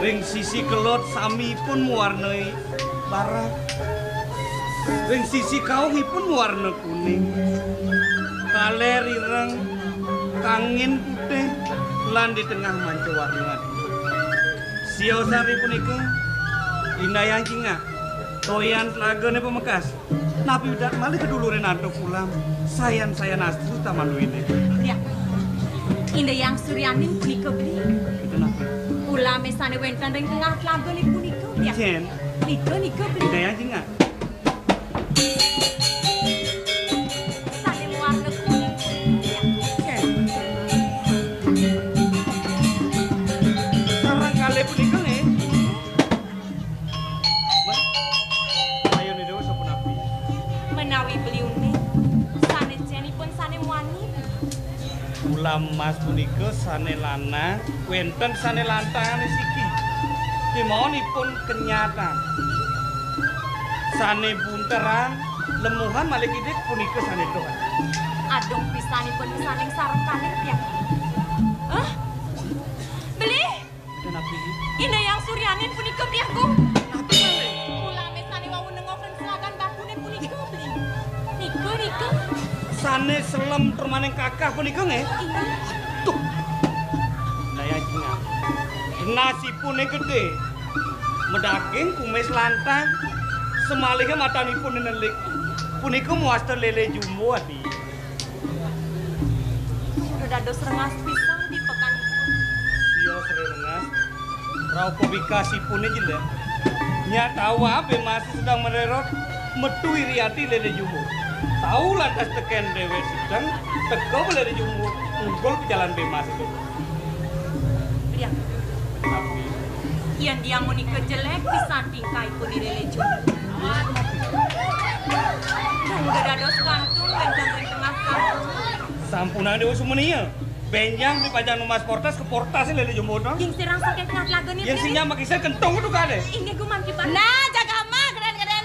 Ring sisi kelod sami ipun mawarna barak. Ring sisi kaung ipun mawarna kuning. Kaler ireng, kangin putih, lan di tengah manca warna. Siosari punika, Inayang cingak. Toyan telagane pamekas. Napi udat malih kedulure nantuk ulam, sayan-sayan astri taman wine. Ya. Indah Hyang Suryaning punika beli. Itu napi? Ulame sane wenten ring tengah telagane punika, ya. Jen. Nika, nika beli. Indah Hyang cingak. Sane mawarna kuning punika, ya. Jen. Sareng kalih punika, nggih. Ayone dewa sapunapi? Menawi beli uning, sane jenipun sane muani. Ulam emas punika sane lanang, wenten sane lantangane siki. Kemawon ipun kenyatan. Sane bunteran, lemuhan malih kidik punika sane doan. Adung pisanipun saning sareng kalih, ya. Hah? Beli? Enten napi? Indah Hyang Suryaning punika, Bli Agung. Napi malih? Ulame sane wau nengok ring selagan bakune punika, Bli. Nika, nika. Sane selem termaning kakah punika, nggih? Inggih. Duh. Daya jengah. Nasipune gede. Medaging kumis lantang. Semalihe matanipun nelik. Punika mawasta lele jumbo, adi. Sudah dados rengas pisan di pekan. Sios rengas. Rauh kebikasipune jelek. Nyak tahu abe masih sedang mererot. Metu iri ati lele jumbo. Tahu lantas teken dewek sedang teka lele jumbo. Unggul pejalan bemas itu. Liang. Tapi yen dia munika jelek pisan tingkahipun iri lejo. Udah dados kantung dan tengah kantung. Sampunang dewa sumenia. Benjang di pajang numas portas ke portas lele jumbo to. Yen sirang saking tengah telaga ni. Yen sinyal makisar kentung tu kade. Inggih gumanti. Nah, jaga mah keren-keren.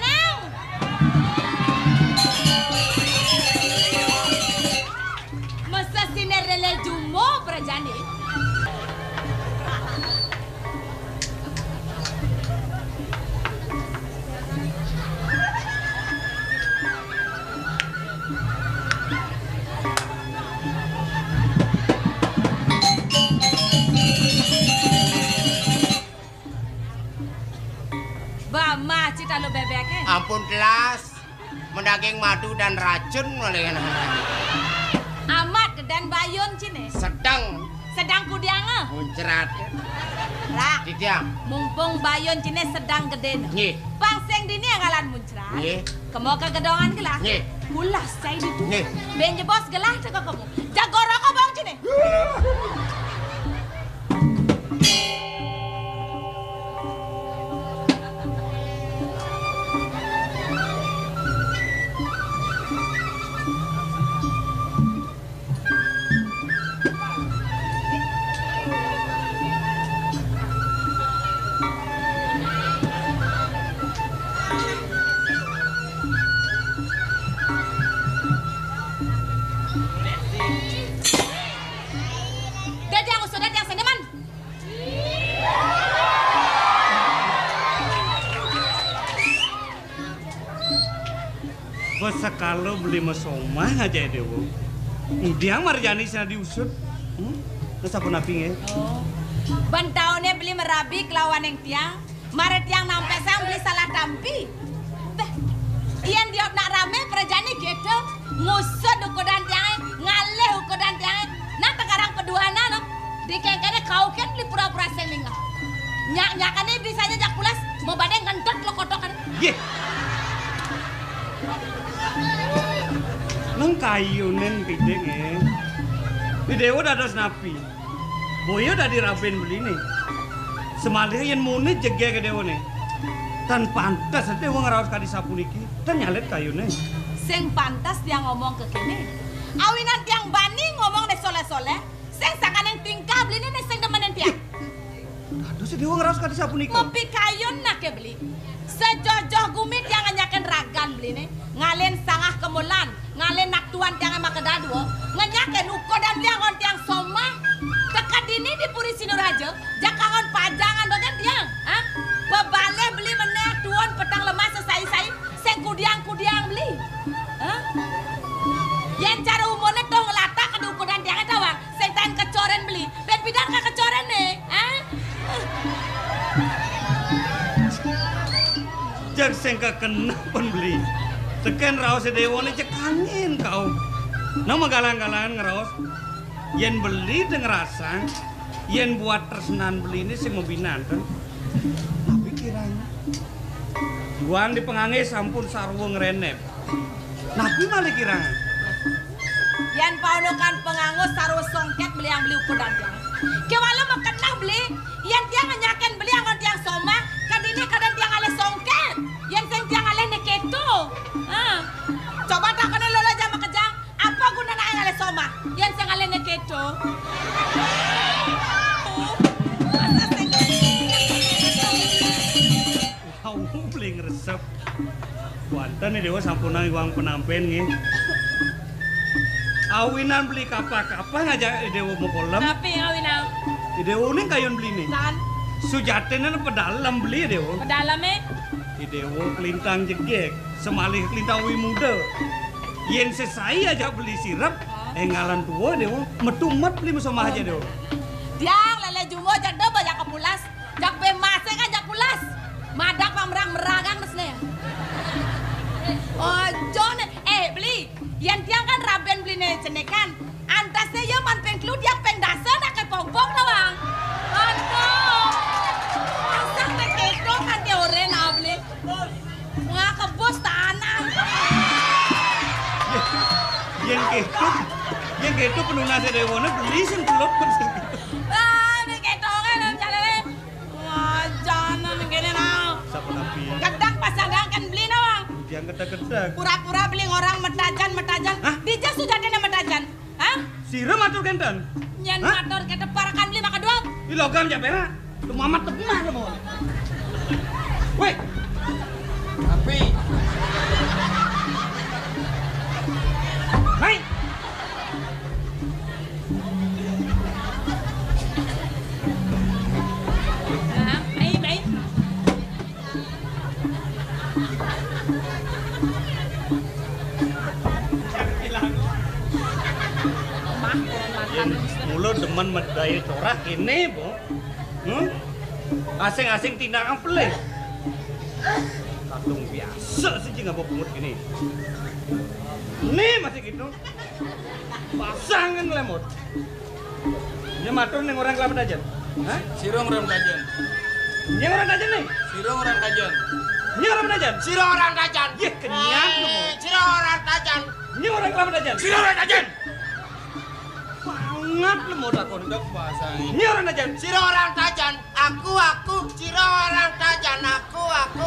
Bama ci talu bebeke. Ampun telas, mendaging madu dan racun malih. Amat gedén bayun ciné. Sedeng. Sedeng kudianga. Muncrat. Rak. Titiang. Mumpung bayun ciné sedeng gedéna. Nggih. Pang sing dini anggalan muncrat. Nggih. Kema ka gedongan gelah. Nggih. Pulas cai ditu. Nggih. Bén jebos gelah teka kemu. Jaga raka bang ciné. Dadi anggusé dadi seniman. Bes sekala beli masomah aja ya, Déwa. Diang marjani sing diusut. Hmm? Terus apa napi nggih? Oh. Bentaune beli merabi kelawan yang tiang. Mare tiang nampesang beli salah tampi. Béh, yén diot nak ramé prajane kéto, ngusud ukudan tiangé, ngalih ukudan tiangé. Nah, tekarang peduana, no. Dikengkene kau kén beli pura-pura sing ninggal. Nyak-nyakane bisa aja jak pulas, mabade ngentet lo kotokan. Nggih. Nang kayunen piding, eh. Di Déwa dados napi? Boya dadi rabin beliné. Semalih yén muni jegege Déwané. Tan pantes Déwa ngraos kadi sapuniki, tan nyalit kayuné. Sing pantes tiang ngomong kekéné. Awinan tiang bani ngomong né soleh-soleh, sing sakaning tingkah beliné né sing demenin tiang. Dados Déwa ngraos kadi sapunika. Mapikayun nake beli. Sejojoh gumi tiang ngenyakin ragan beliné, ngalin sangah kemulan. Ngalih nak tuan tiange maka dadua, ngenyakin ukudan tiang kon tiang somah. Teka dini di Puri Sinuraja, jak angon pajangan dogen tiang, ha? Pebalih beli meneh tuun peteng lemah sesai-sai, sing kudiang-kudiang beli. Ha? Yén cara umurne toh nglatak kadi ukudan tiange tawang, sing taén kecoren beli. Bén pidan ka kecorene, ha? Jeg sing kakenep pun beli. Teken raos Déwané jeg angin kau. Nah, magalang-galangan ngraos. Yén beli té ngrasang, yén buat tresnan beliné sing mabinanten. Napi kirang? Juang di pangangge sampun sarwa ngrenep. Napi malih kirang? Yén paundukan panganggo sarwa songket beli ang beli ukudan tiang. Kéwala makeneh beli, yén tiang ngenyakin beli anggon tiang somah, kadini kadén tiang ngalih songket. Yén sing tiang ngalih né kéto. Ha. Coba takone lolo jam makejang, apa gunane ngalih somah? Yén sing ngalih né kéto. Masa sing Wau beli ngresep. Wonten Déwa sampunang iwang penampen nggih. Awinan beli kapah-kapah ngajak Déwa makolem. Napi awinan? Déwa ning kayun beliné. Tan. Sujatine pedalem beli Déwa. Pedaleme? Déwa kelintang jegeg, semalih kelintang wi muda. Yén sesai ajak beli sirep, enggalan tua Déwa, metu met beli mesomah aja Déwa. Tiang lele jumbo jada banyak kepulas. Jak pemase kan jak pulas. Madak pamerang-meragang mesne. Ojo ne. Eh, beli. Yén tiang kan raben beliné cenekan. Antasne ya man peng telu tiang peng dasa nak ke pong-pong tawang. Aduh. Masa te keto kan te oren ah, beli. Ngakebus tanah. Yén kéto, yén kéto penunase Déwané beli sing teluk. Ah, ini kéto kan jalane. Wajana ning kene nah. Sapa napi? Gedang pas gedang kan beli nah. Yang gedang-gedang. Pura-pura beli orang metajan, metajan. Hah? Dija sujatine metajan. Hah? Sira matur kenten? Nyén matur keteparakan beli maka dua. Di logam jak perak. Lu mamat tebak lu mau. Weh. Tapi. Hai. Nah, baik, baik. Yén mula demen medaya corak kéné, Bu. Hmm? Asing-asing tindakan pelih. Kadung biasa sih, jing apa pungut gini. Nih masih gitu. Pasangan lemot. Nya matur ning orang Kelamet Ajan. Hah? Sira orang Tajan. Nya orang Tajan nih. Sira orang Tajan. Nya orang Tajan. Sira orang Tajan. Yeh, kenyang lu, Mot. Sira orang Tajan. Nya orang Kelamet Ajan. Sira orang Tajan. Banget lu mau takon. Ndok bahasa ini. Nya orang Tajan. Sira orang Tajan. Aku, aku, sira orang Tajan. Aku, aku.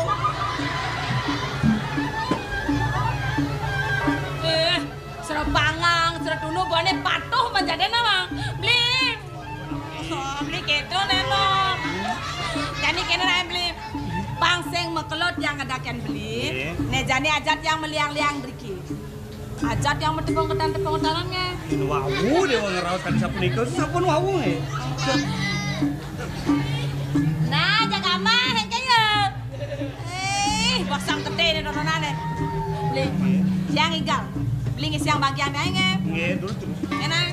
Eh, sira bangang, sira tunu bone patuh manjadene, Mang. Bli. Oh, beli gitu, Neno. Jani kene ae, beli. Bang sing mekelot yang ngedaken beli. Nggih. Nek jani ajat yang meliang-liang mriki. Ajat yang metepung ketan-tepung ketanan nge. Wau, dewa ngeraos kan sapunika. Sampun wau nge. Nah, jaga amah, engke ya. Eh, basang gedene tontonane. Beli. Siang igal. Beli ngisi yang bagian ae nge. Nggih, dulu terus. Enak.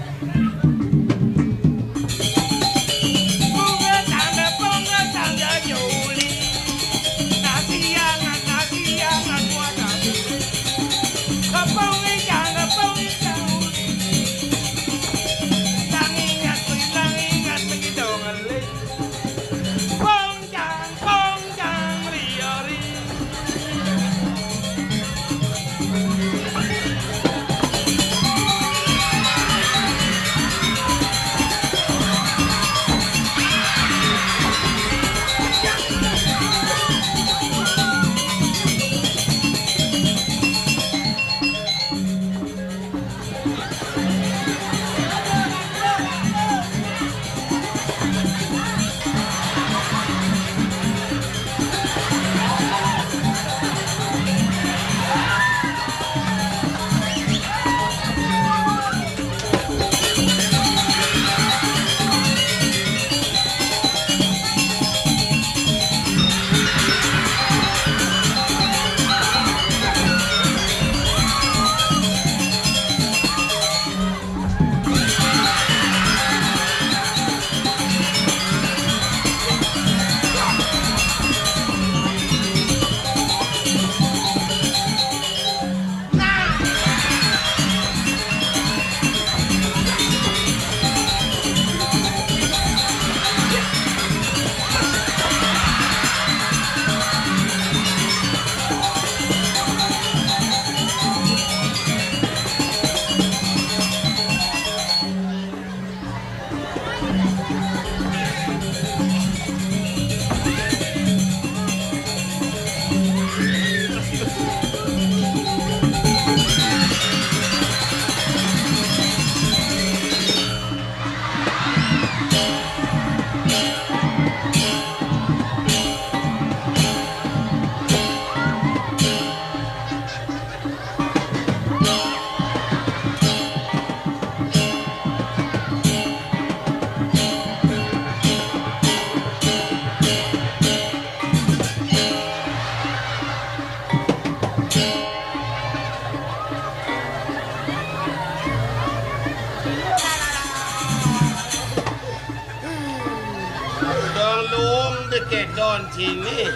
Dong lung dekedon sini.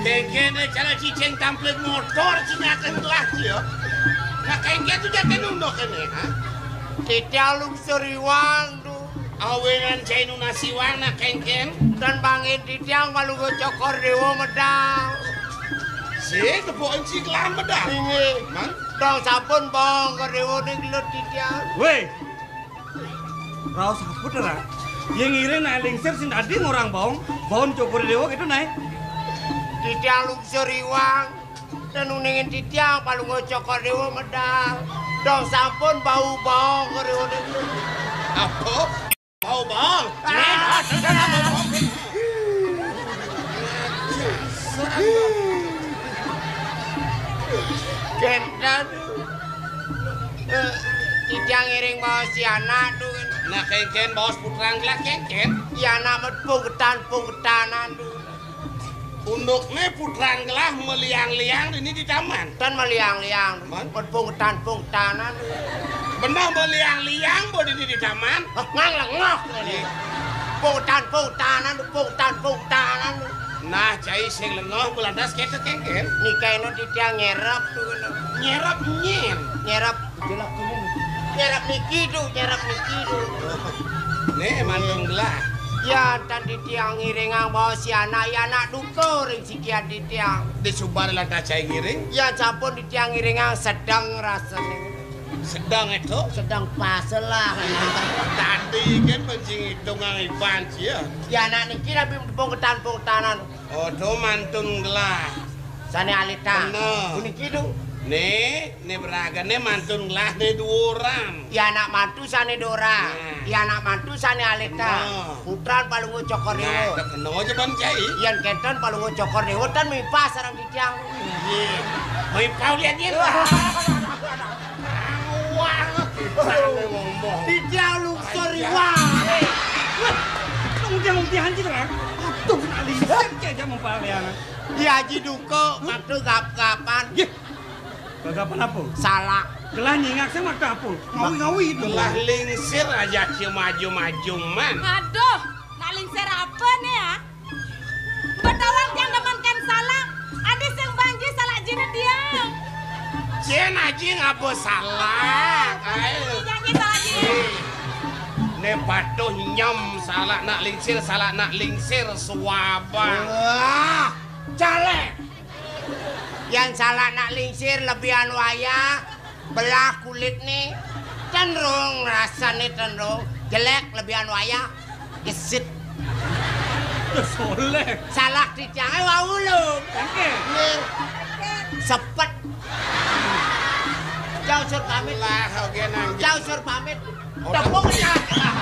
Kengkene cara cicing tamplit motor sing akan telah dia. Nah, kengken tu jatene undok kene, ha? Titiang lungsur iwang tu. Awenan cai nunas iwang, nah, kengken. Dan bangin titiang kalau go cokor dewa medal. Si tepukin si kelam medal. Inggih. Man? Dong sampun bong ke dewa ning gelut titiang. Weh. Raos apa to, Ra? Yen ngiring nae lingsir sing dadi ngorang baong, baon cokor dewa gitu nae. Titiang lungsur iwang, dan uningin titiang palungguh cokor dewa medal. Dong sampun bau baong ke dewa niku. Apa? Bau baong? Nen, ah, sudah lah, bau baong. Kenten. Eh, titiang ngiring baos si anak tu. Nah, kengken baos putran gelah kengken. Si anak met pungketan-pungketanan tu. Undukne putran gelah meliang-liang dini di taman. Tan meliang-liang. Man? Met pungketan-pungketanan tu. Benah meliang-liang bo dini di taman. Hah, ngang lengah ini. Iya. Pungketan-pungketanan tu, pungketan-pungketanan tu. Nah, cai sing lengoh belantas kéto kéngkén. Nikaina titiang nyerep to kéné. Nyerep nyén. Nyerep. Nyerep niki to, nyerep niki to. Né mantun gelah. Yan tan titiang ngiringang baos si anak, ya anak duka ring sikian titiang. Disubar lantas cai ngiring. Yan sampun titiang ngiringang sedeng rasané. Sedeng to? Sedeng pas lah. Tadi kan pancing itungang iban sia. Ya anak niki rabi pungketan-pungketanan. Oh, to mantun gelah. Sané alitang. Bener. Puniki to. Né, né beragané mantun gelah né duuran. Ya anak mantu sané duuran. Nah. Ya anak mantu sané alitang. Bener. Putran Palungguh Cokor Déwa. Nah, kena aja Bang Cai. Yan kénten Palungguh Cokor Déwa tan mipah sareng titiang. Iya. Mipah lihat dia. Wah. Wah. Sané ngomong. Titiang lungsur iwang. Wah, nang udah-udahan gitu kan. Aduh, nak lingsir aja mempalian. Di Haji Duko, waktu gap-gapan. Yeh. Gagapan apa? Salak. Gelah nyingak sing waktu apa? Ngawi-ngawi itu. Gelah lingsir aja cia maju-maju man. Aduh, nak lingsir apa nih ya? Betawang tiang demenkan salak. Adi sing banggi salak jiné tiang. Cén aji ngapa salak? Ayo. Janji salak jiné. Né patuh nyem salak nak lingsir, salak nak lingsir suabang. Wah, caleg. Yan salak nak lingsir lebihan wayah, belah kulitné, tenrung rasané tenrung, jelék lebihan wayah, gesit. Soléh. Salak titiangé wau lho. Oké. Nggih. Sepet. Jauh sur pamit. Lah, oké nang. Jauh sur pamit. Tepuk tangan.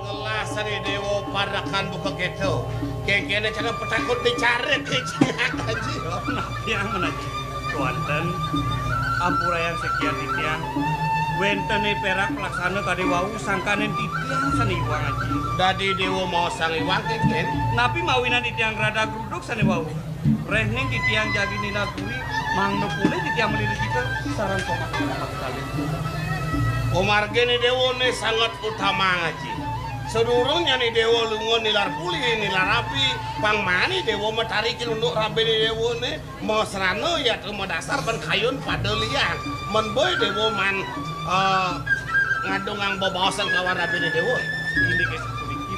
Ngelah sané déwa parekan buka kéto. Kéngkéné cara petakut dicarit, Aji. Nah, tiang menaji. Wonten, ampurayang sekian titiang. Wénten pérak pelaksana kadi wau sangkaning titiang sané iwang, Aji. Dadi déwa maosang iwang, kéngkén. Napi mawinan titiang gradak gruduk sané wau? Réhning titiang jagi nilaguri, mangda polih titiang mlilih kita sareng pamargi kalih. Pamarginé déwané sanget utama, Aji. Sadurungnyané déwa lunga nilar polih, nilar rabi, pang mani déwa matarikin unduk rabiné déwané, masrana yatra madasar ban kayun pada liang. Men boya déwa man, eh, ngadungang bebaosan kalawan rabiné déwa. Inggih sapuniki.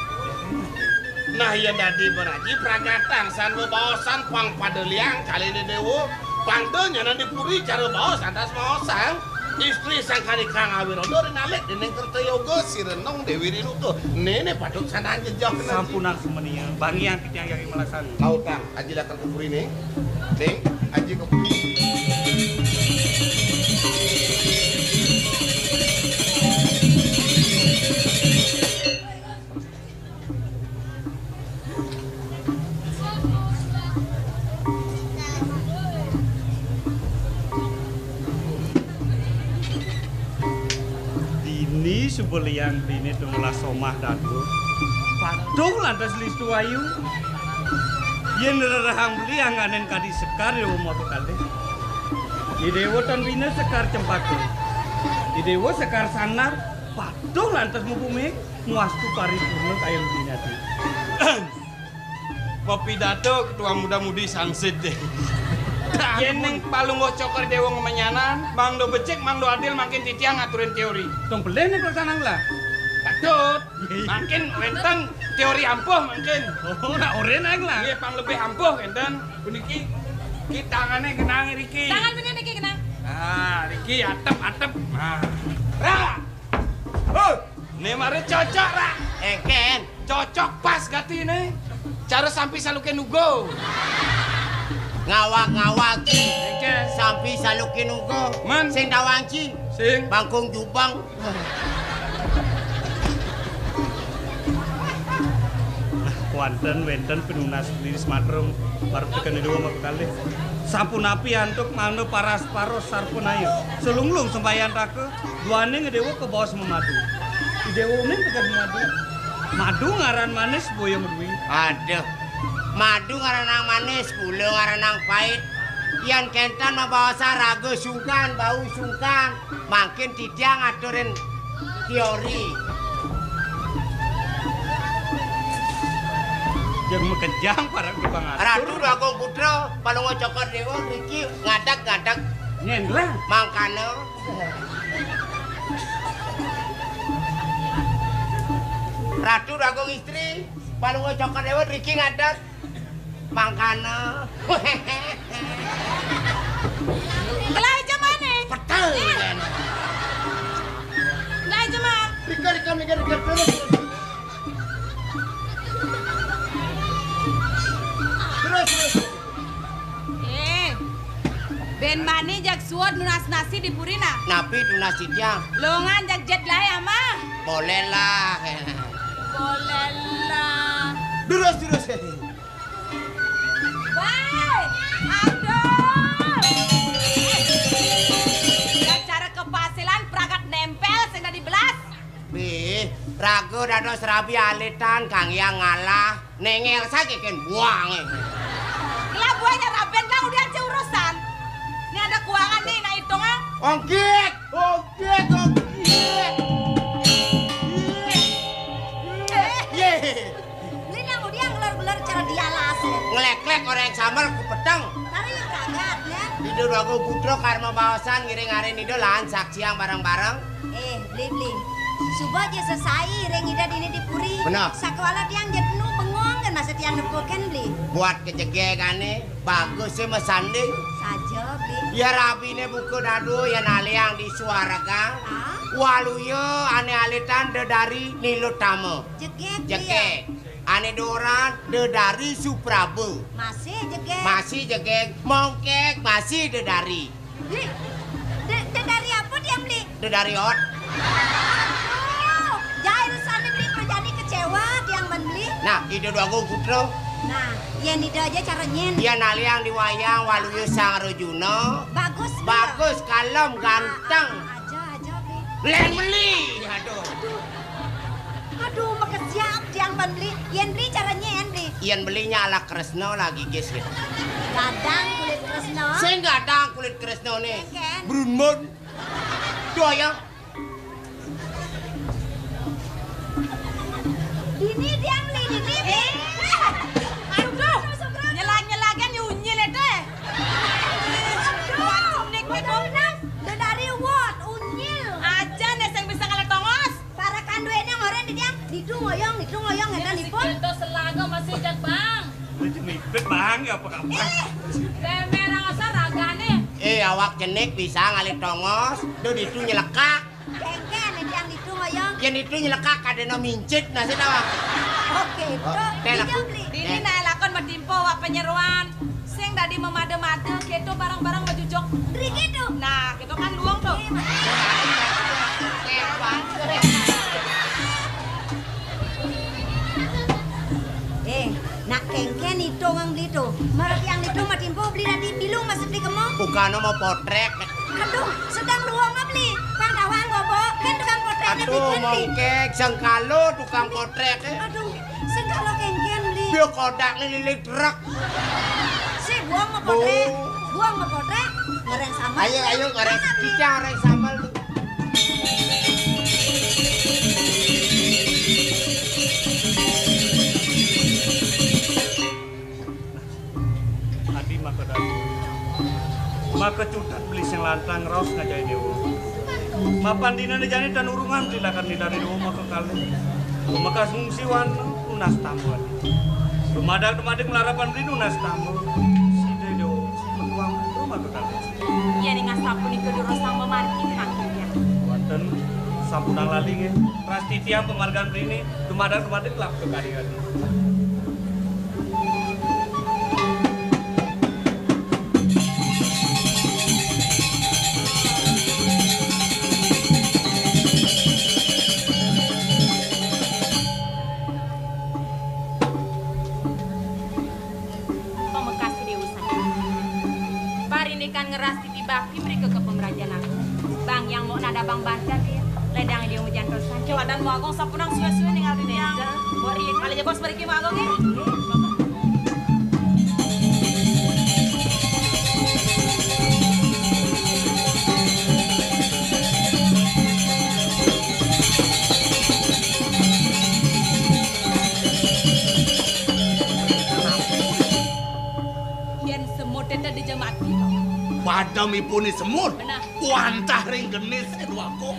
Nah, yén dadi beraji pragatang san bebaosan pang pada liang kaliné déwa, pang da nyanan di puri cara baos lantas maosang istri sangkaning Kang Awirodo rinalih déning Kerta Yoga si Renong Déwi Rinuka. Néné patut sandang jejeh. Sampunang semenia, bangiang titiang jagi malaksana. Lautang, Aji lakar ka puriné. Ning, Aji ka puri. Dini suba liang dini tumelas somah dadu. Patuh lantas listu ayu. Yén rerehang beli angganan kadi sekar ya umur kalih. Idéwa tan bina sekar cempaka. Idéwa sekar sanar. Patuh lantas mupuming. Muastu paripurna kayun binati. Mapidato ketua muda-mudi sansit deh. Yén ning Palungguh Cokor Déwa ngamenyanan, mangda becik, mangda adil mangkin titiang ngaturin teori. Tong pelih nih pelaksanaan lah. Patut. Mangkin wénten teori ampuh mangkin. Oh, nak orin aing lah. Nggih, pang lebih ampuh wénten. Puniki ki tangané genang riki. Tangan bener niki genang. Nah, riki atep-atep. Nah. Ra. Huh. Né mara cocok, Ra. Éngkén. Cocok pas gati né. Cara sampi saluké nuga. Ngawag-ngawag, Ci. Éngkén. Sampi saluké nuga. Men. Sing tawang, Ci. Sing. Bangkung jubeng. Wénten, wénten pinunas diri sematrum, baru tekan dua maka kalih. Sapunapi antuk mangda paras-paros sarpanaya. Selunglung sembahyang taka, duaning Déwa kabaos mamadu. Déwa uning tekan mamadu. Madu ngaran manis, boya madui. Aduh. Madu ngaran nang manis, gula ngaran nang pait. Yan kénten mabaosan raga sungkan, bau sungkan. Mangkin titiang ngaturin Yori. Jeng makejang para tukang atur. Ratu Déwa Agung Putra, Palungguh Cokor Déwa, riki ngadeg-ngadeg. Nyén lah. Mangkana. Ratu Déwa Agung Istri, Palungguh Cokor Déwa, riki ngadeg. Mangkana. Gelah aja mané. Petel. Gelah aja mah. Rika, rika, rika, rika, terus. Terus, terus. Eh, bén bani jag suud nunas nasi di purina. Napi tunas titiang? Longan jag jét laé ama. Boleh lah. Boleh lah. Terus, terus. Woi, aduh. Eh, cara kepasilan pragat némpél sing dadi belas. Bih, raga dados rabi alitan kang yang ngalah, néngél saja kén buang. Lah buahnya raben lah udah aja urusan. Ini ada keuangan nih, nah hitungan. Ongkit, ongkit, ongkit. Yé. Beli nang udiang gelar-gelar cara dialas ya. Ngléklék orang samar ku peteng. Tari yang ragat ya. Ida Déwa Agung Putra karma baosan ngiring arin Ida lan saksiang bareng-bareng. Eh, beli, beli. Suba aja sesai ring Ida dini di puri. Bener. Sakewala tiang jadnu bengong kan masa tiang nepukin beli. Buat kejegégané, bagus sih mesanding. Saja beli. Ya rabiné buka dadu ya naliang di suaraga. Ah? Waluya ané alitan dedari nilutama. Jegég, beli. Jegég. Ané doran dedari Supraba. Masih jegég. Masih jegég, mongkék masih dedari. Beli, de-, dedari apa tiang beli? Dedari ot. Aduh, jahil sana beli perjani kecewa tiang ban beli. Nah, Ida Déwa Agung Putra. Nah, yén Ida aja cara nyén. Yén naliang di wayang waluya Sang Arjuna. Bagus, beli. Bagus, kalem, ganteng. Ah, ah, ah, aja, aja, beli. Lén beli. Aduh. Aduh. Aduh, makesiab tiang ban beli. Yén beli cara nyén beli. Yén belinya ala Kresna lagi gis gitu. Gadang kulit Kresna. Sing gadang kulit Kresna nih. Kénkén. Brunmun. Tuh ya. Dini tiang beli dini. Eh. Aduh, nyelak-nyelakan ya unyil itu. Aduh, nik itu. Udah dari what? Unyil. Aja nih yang bisa kalah tongos. Para kanduéné ngoren di tiang, ditu ngoyong, ditu ngoyong, ngénten ipun. Kita selaga masih jak, Bang. Lu cemipit, Bang, ya apa kabar? Eh, lemerang asa ragané. Eh, awak jenik bisa ngalih tongos, duh ditu nyelekak. Kénkén, tiang ditu ngoyong. Yén ditu nyelekak, kadéna mincit, nasi tawang. Oké, oh, tuh, teh, dinya laku. Beli. Dini, eh, naé lakon matimpo, wak penyeruan. Sing dadi mamada-mada, kéto barang-barang majujug. Riki to. Nah, kéto kan luung to. Iya, Mak. Eh, nak kénkén ito ngang beli to. Mara tiang ito matimpo beli dadi bilung maksud beli kemo. Bukan mau potrék. Aduh, sedang luung beli. Pang tawang gobo, kan tukang potrék. Aduh, beli kan, beli. Mongkék, sengkalo tukang potrék, eh. Aduh. Sing kalau kénkén, Bli. Dia kodak nih lilit truk. Si buang mau potrék. Bu. Buang mau potrék. Goreng sambal. Ayo, ayo, goreng. Mana, Bli? Kita goreng sambal tuh. Adi maka dadi. Maka cutet beli sing lantang raos ngajai déwa. Mapan dina né jani tan urungan tilakan nilari déwa maka kalih. Lumekas ngungsi wana nunas tamba. Dumadak-dumadik malarapan beli nunas tamba. Sida déwa metuang maka kalih. Iya ning asapunika durus samba margi mangkin ya. Wonten sampunang lali nggih. Prastitiang pamargan beli dumadak-dumadik lap kekarian. Pamekas Déwa Sangga. Parindikan ngeras titi bakti mrika ka pamrajan agung. Bang yang mau nada bang banten ya. Ledang dia hujan terus saja. Wadan mau agung sapunang suwe-suwe ningal dunia. Bori. Kali aja bos mriki mau agung ya. Ademipun I Semut. Benah. Wantah ring genis, Dwagung.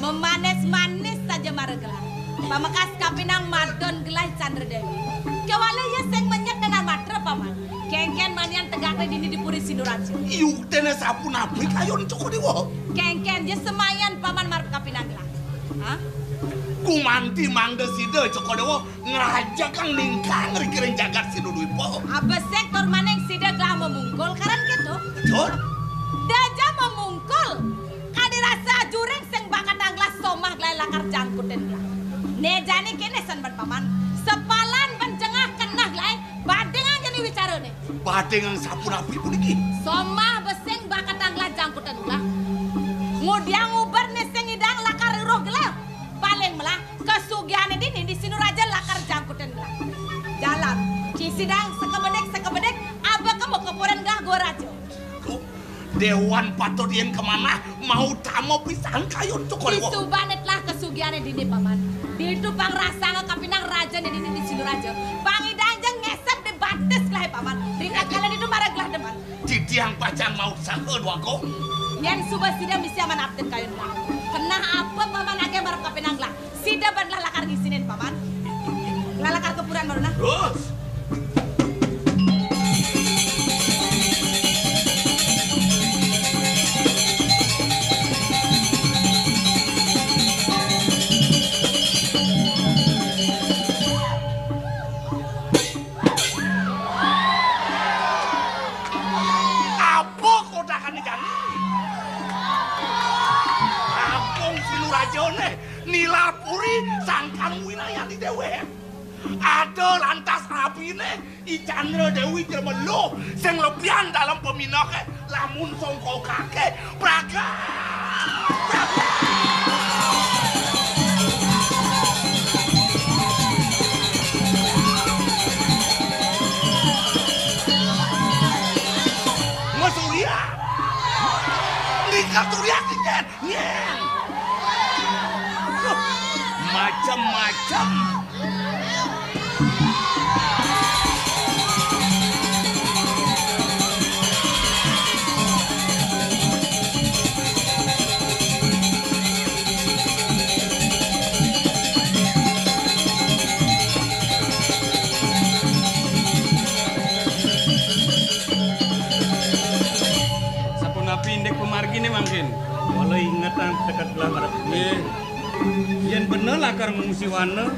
Memanis-manis saja mara gelah. Pamekas kapinang madon gelah I Candra Dewi. Kéwala ia sing menyet danar matra, Paman. Kénkén manian tegakné dini di Puri Sinduraja. Yuktine sapunapi kayun Cokor Dewa? Kénkén ia semayan, Paman, mara kapinang gelah. Hah? Gumanti mangda sida, Cokor Dewa, ngrajeggang ningkang riki ring jagat Sinodwipa. Abesik tur maning sida gelah mamungkul, karan kéto. Betul. Da ja mamungkul. Kadi rasa ajuring sing bakatang gelah somah gelah lakar jangkutin gelah. Né jani kéné san ban Paman. Sepalan ban jengah keneh gelah, badingang jani wicarané. Badingang sapunapi puniki? Somah besik bakatang gelah jangkutin gelah. Ngudiang uber né sing nyidang lakar ruh gelah. Paling melah kasugihané dini di Sinduraja lakar jangkutin gelah. Jalan, ci sidang sakebedik-sakebedik, aba ka makepuran gelah Gua Raja. Dewan patut yén kamanah, mautama pisan kayun Cokor Dewa. Disubané telah kasugihané dini, Paman. Ditu pang rasanga kapinang rajané dini di Sinduraja. Pang nyidang ja ngésep di batis gelah, Paman. Ritatkala ditu mara gelah demen. Titiang pacang mautsaha, Dwagung. Yén suba sida misi amanah abdin kayun gelah. Keneh apa Paman agéh mara kapinang gelah? Sida ban gelah lakar ngisinin, Paman. Gelah lakar ka puran mara nah. Terus. Apa kodakané jani? Kampung Sinurajané, Nilarpuri, sangkan winayani déwék. Ada lantas abiné, I Candra Déwi Jremelo, sing lebihan dalem paminake, lamun songkokake, pragat! Pragat! Masurya! Nika surya kincen! Nyén! Macem-macem. Sapunapi indik pamarginé mangkin? Kala ingetang teket gelah marep. Nggih. Yén bener lakar ngungsi wana,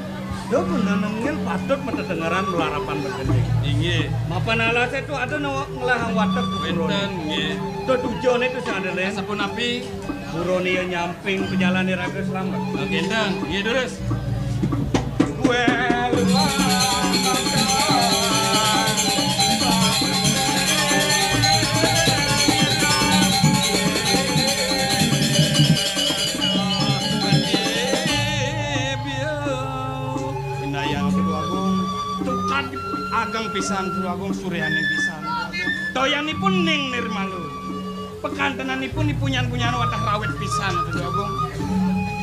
da bener nengil patut matedengeran malarapan begending. Inggih. Mapan alasé to ada nawa ngelahang watek. Wénten, nggih. To tujuané to sing ada lén. Sapunapi? Buron ia nyamping pejalané raga slamet. Nggih, nggih, durus. Indayang Jero Agung, tukad ageng pisan Jero Agung, suryaning pisan. Toyanipun ning nirmala. Pekantenanipun ipunyan-punyan watah rawit pisan, Jero Agung.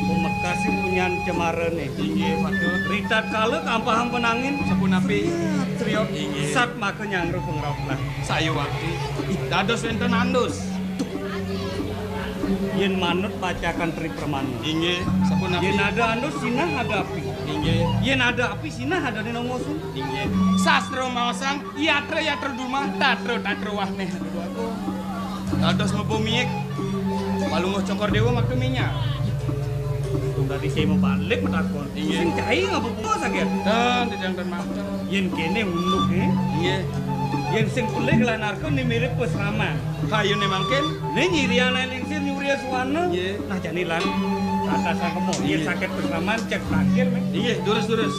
Pamekasé punyan cemarané. Inggih, patut. Ritatkala kampahang panangin. Sapunapi? Triot. Inggih. Sat maka nyanggra pangrauh lah. Sayuwakti. Dados wénten andus. Yén manut bacakan Tri Pramana. Inggih, sapunapi? Yén ada andus, sinah ada api. Inggih. Yén ada api, sinah ada nengosung. Inggih. Sastra maosang, yatra-yatra durma, tatra-tatra wahneh. Dados mebo miik. Palungguh Cokor Déwa makta minyak. Tung tadi saya mau balik matakon. Inggih. Sing cai ngapa buka sakit? Dan, dan, dan master. Yén kéné unduk, eh? Inggih. Yén sing pelih lan arka né mirip pasraman. Kayuné mangkin? Né nyirian aé lingsir nyuria suwana. Inggih. Nah, jani lan tata sangkema. Yén inggih. Sakit pasraman, cek terakhir, men. Inggih, durus, durus.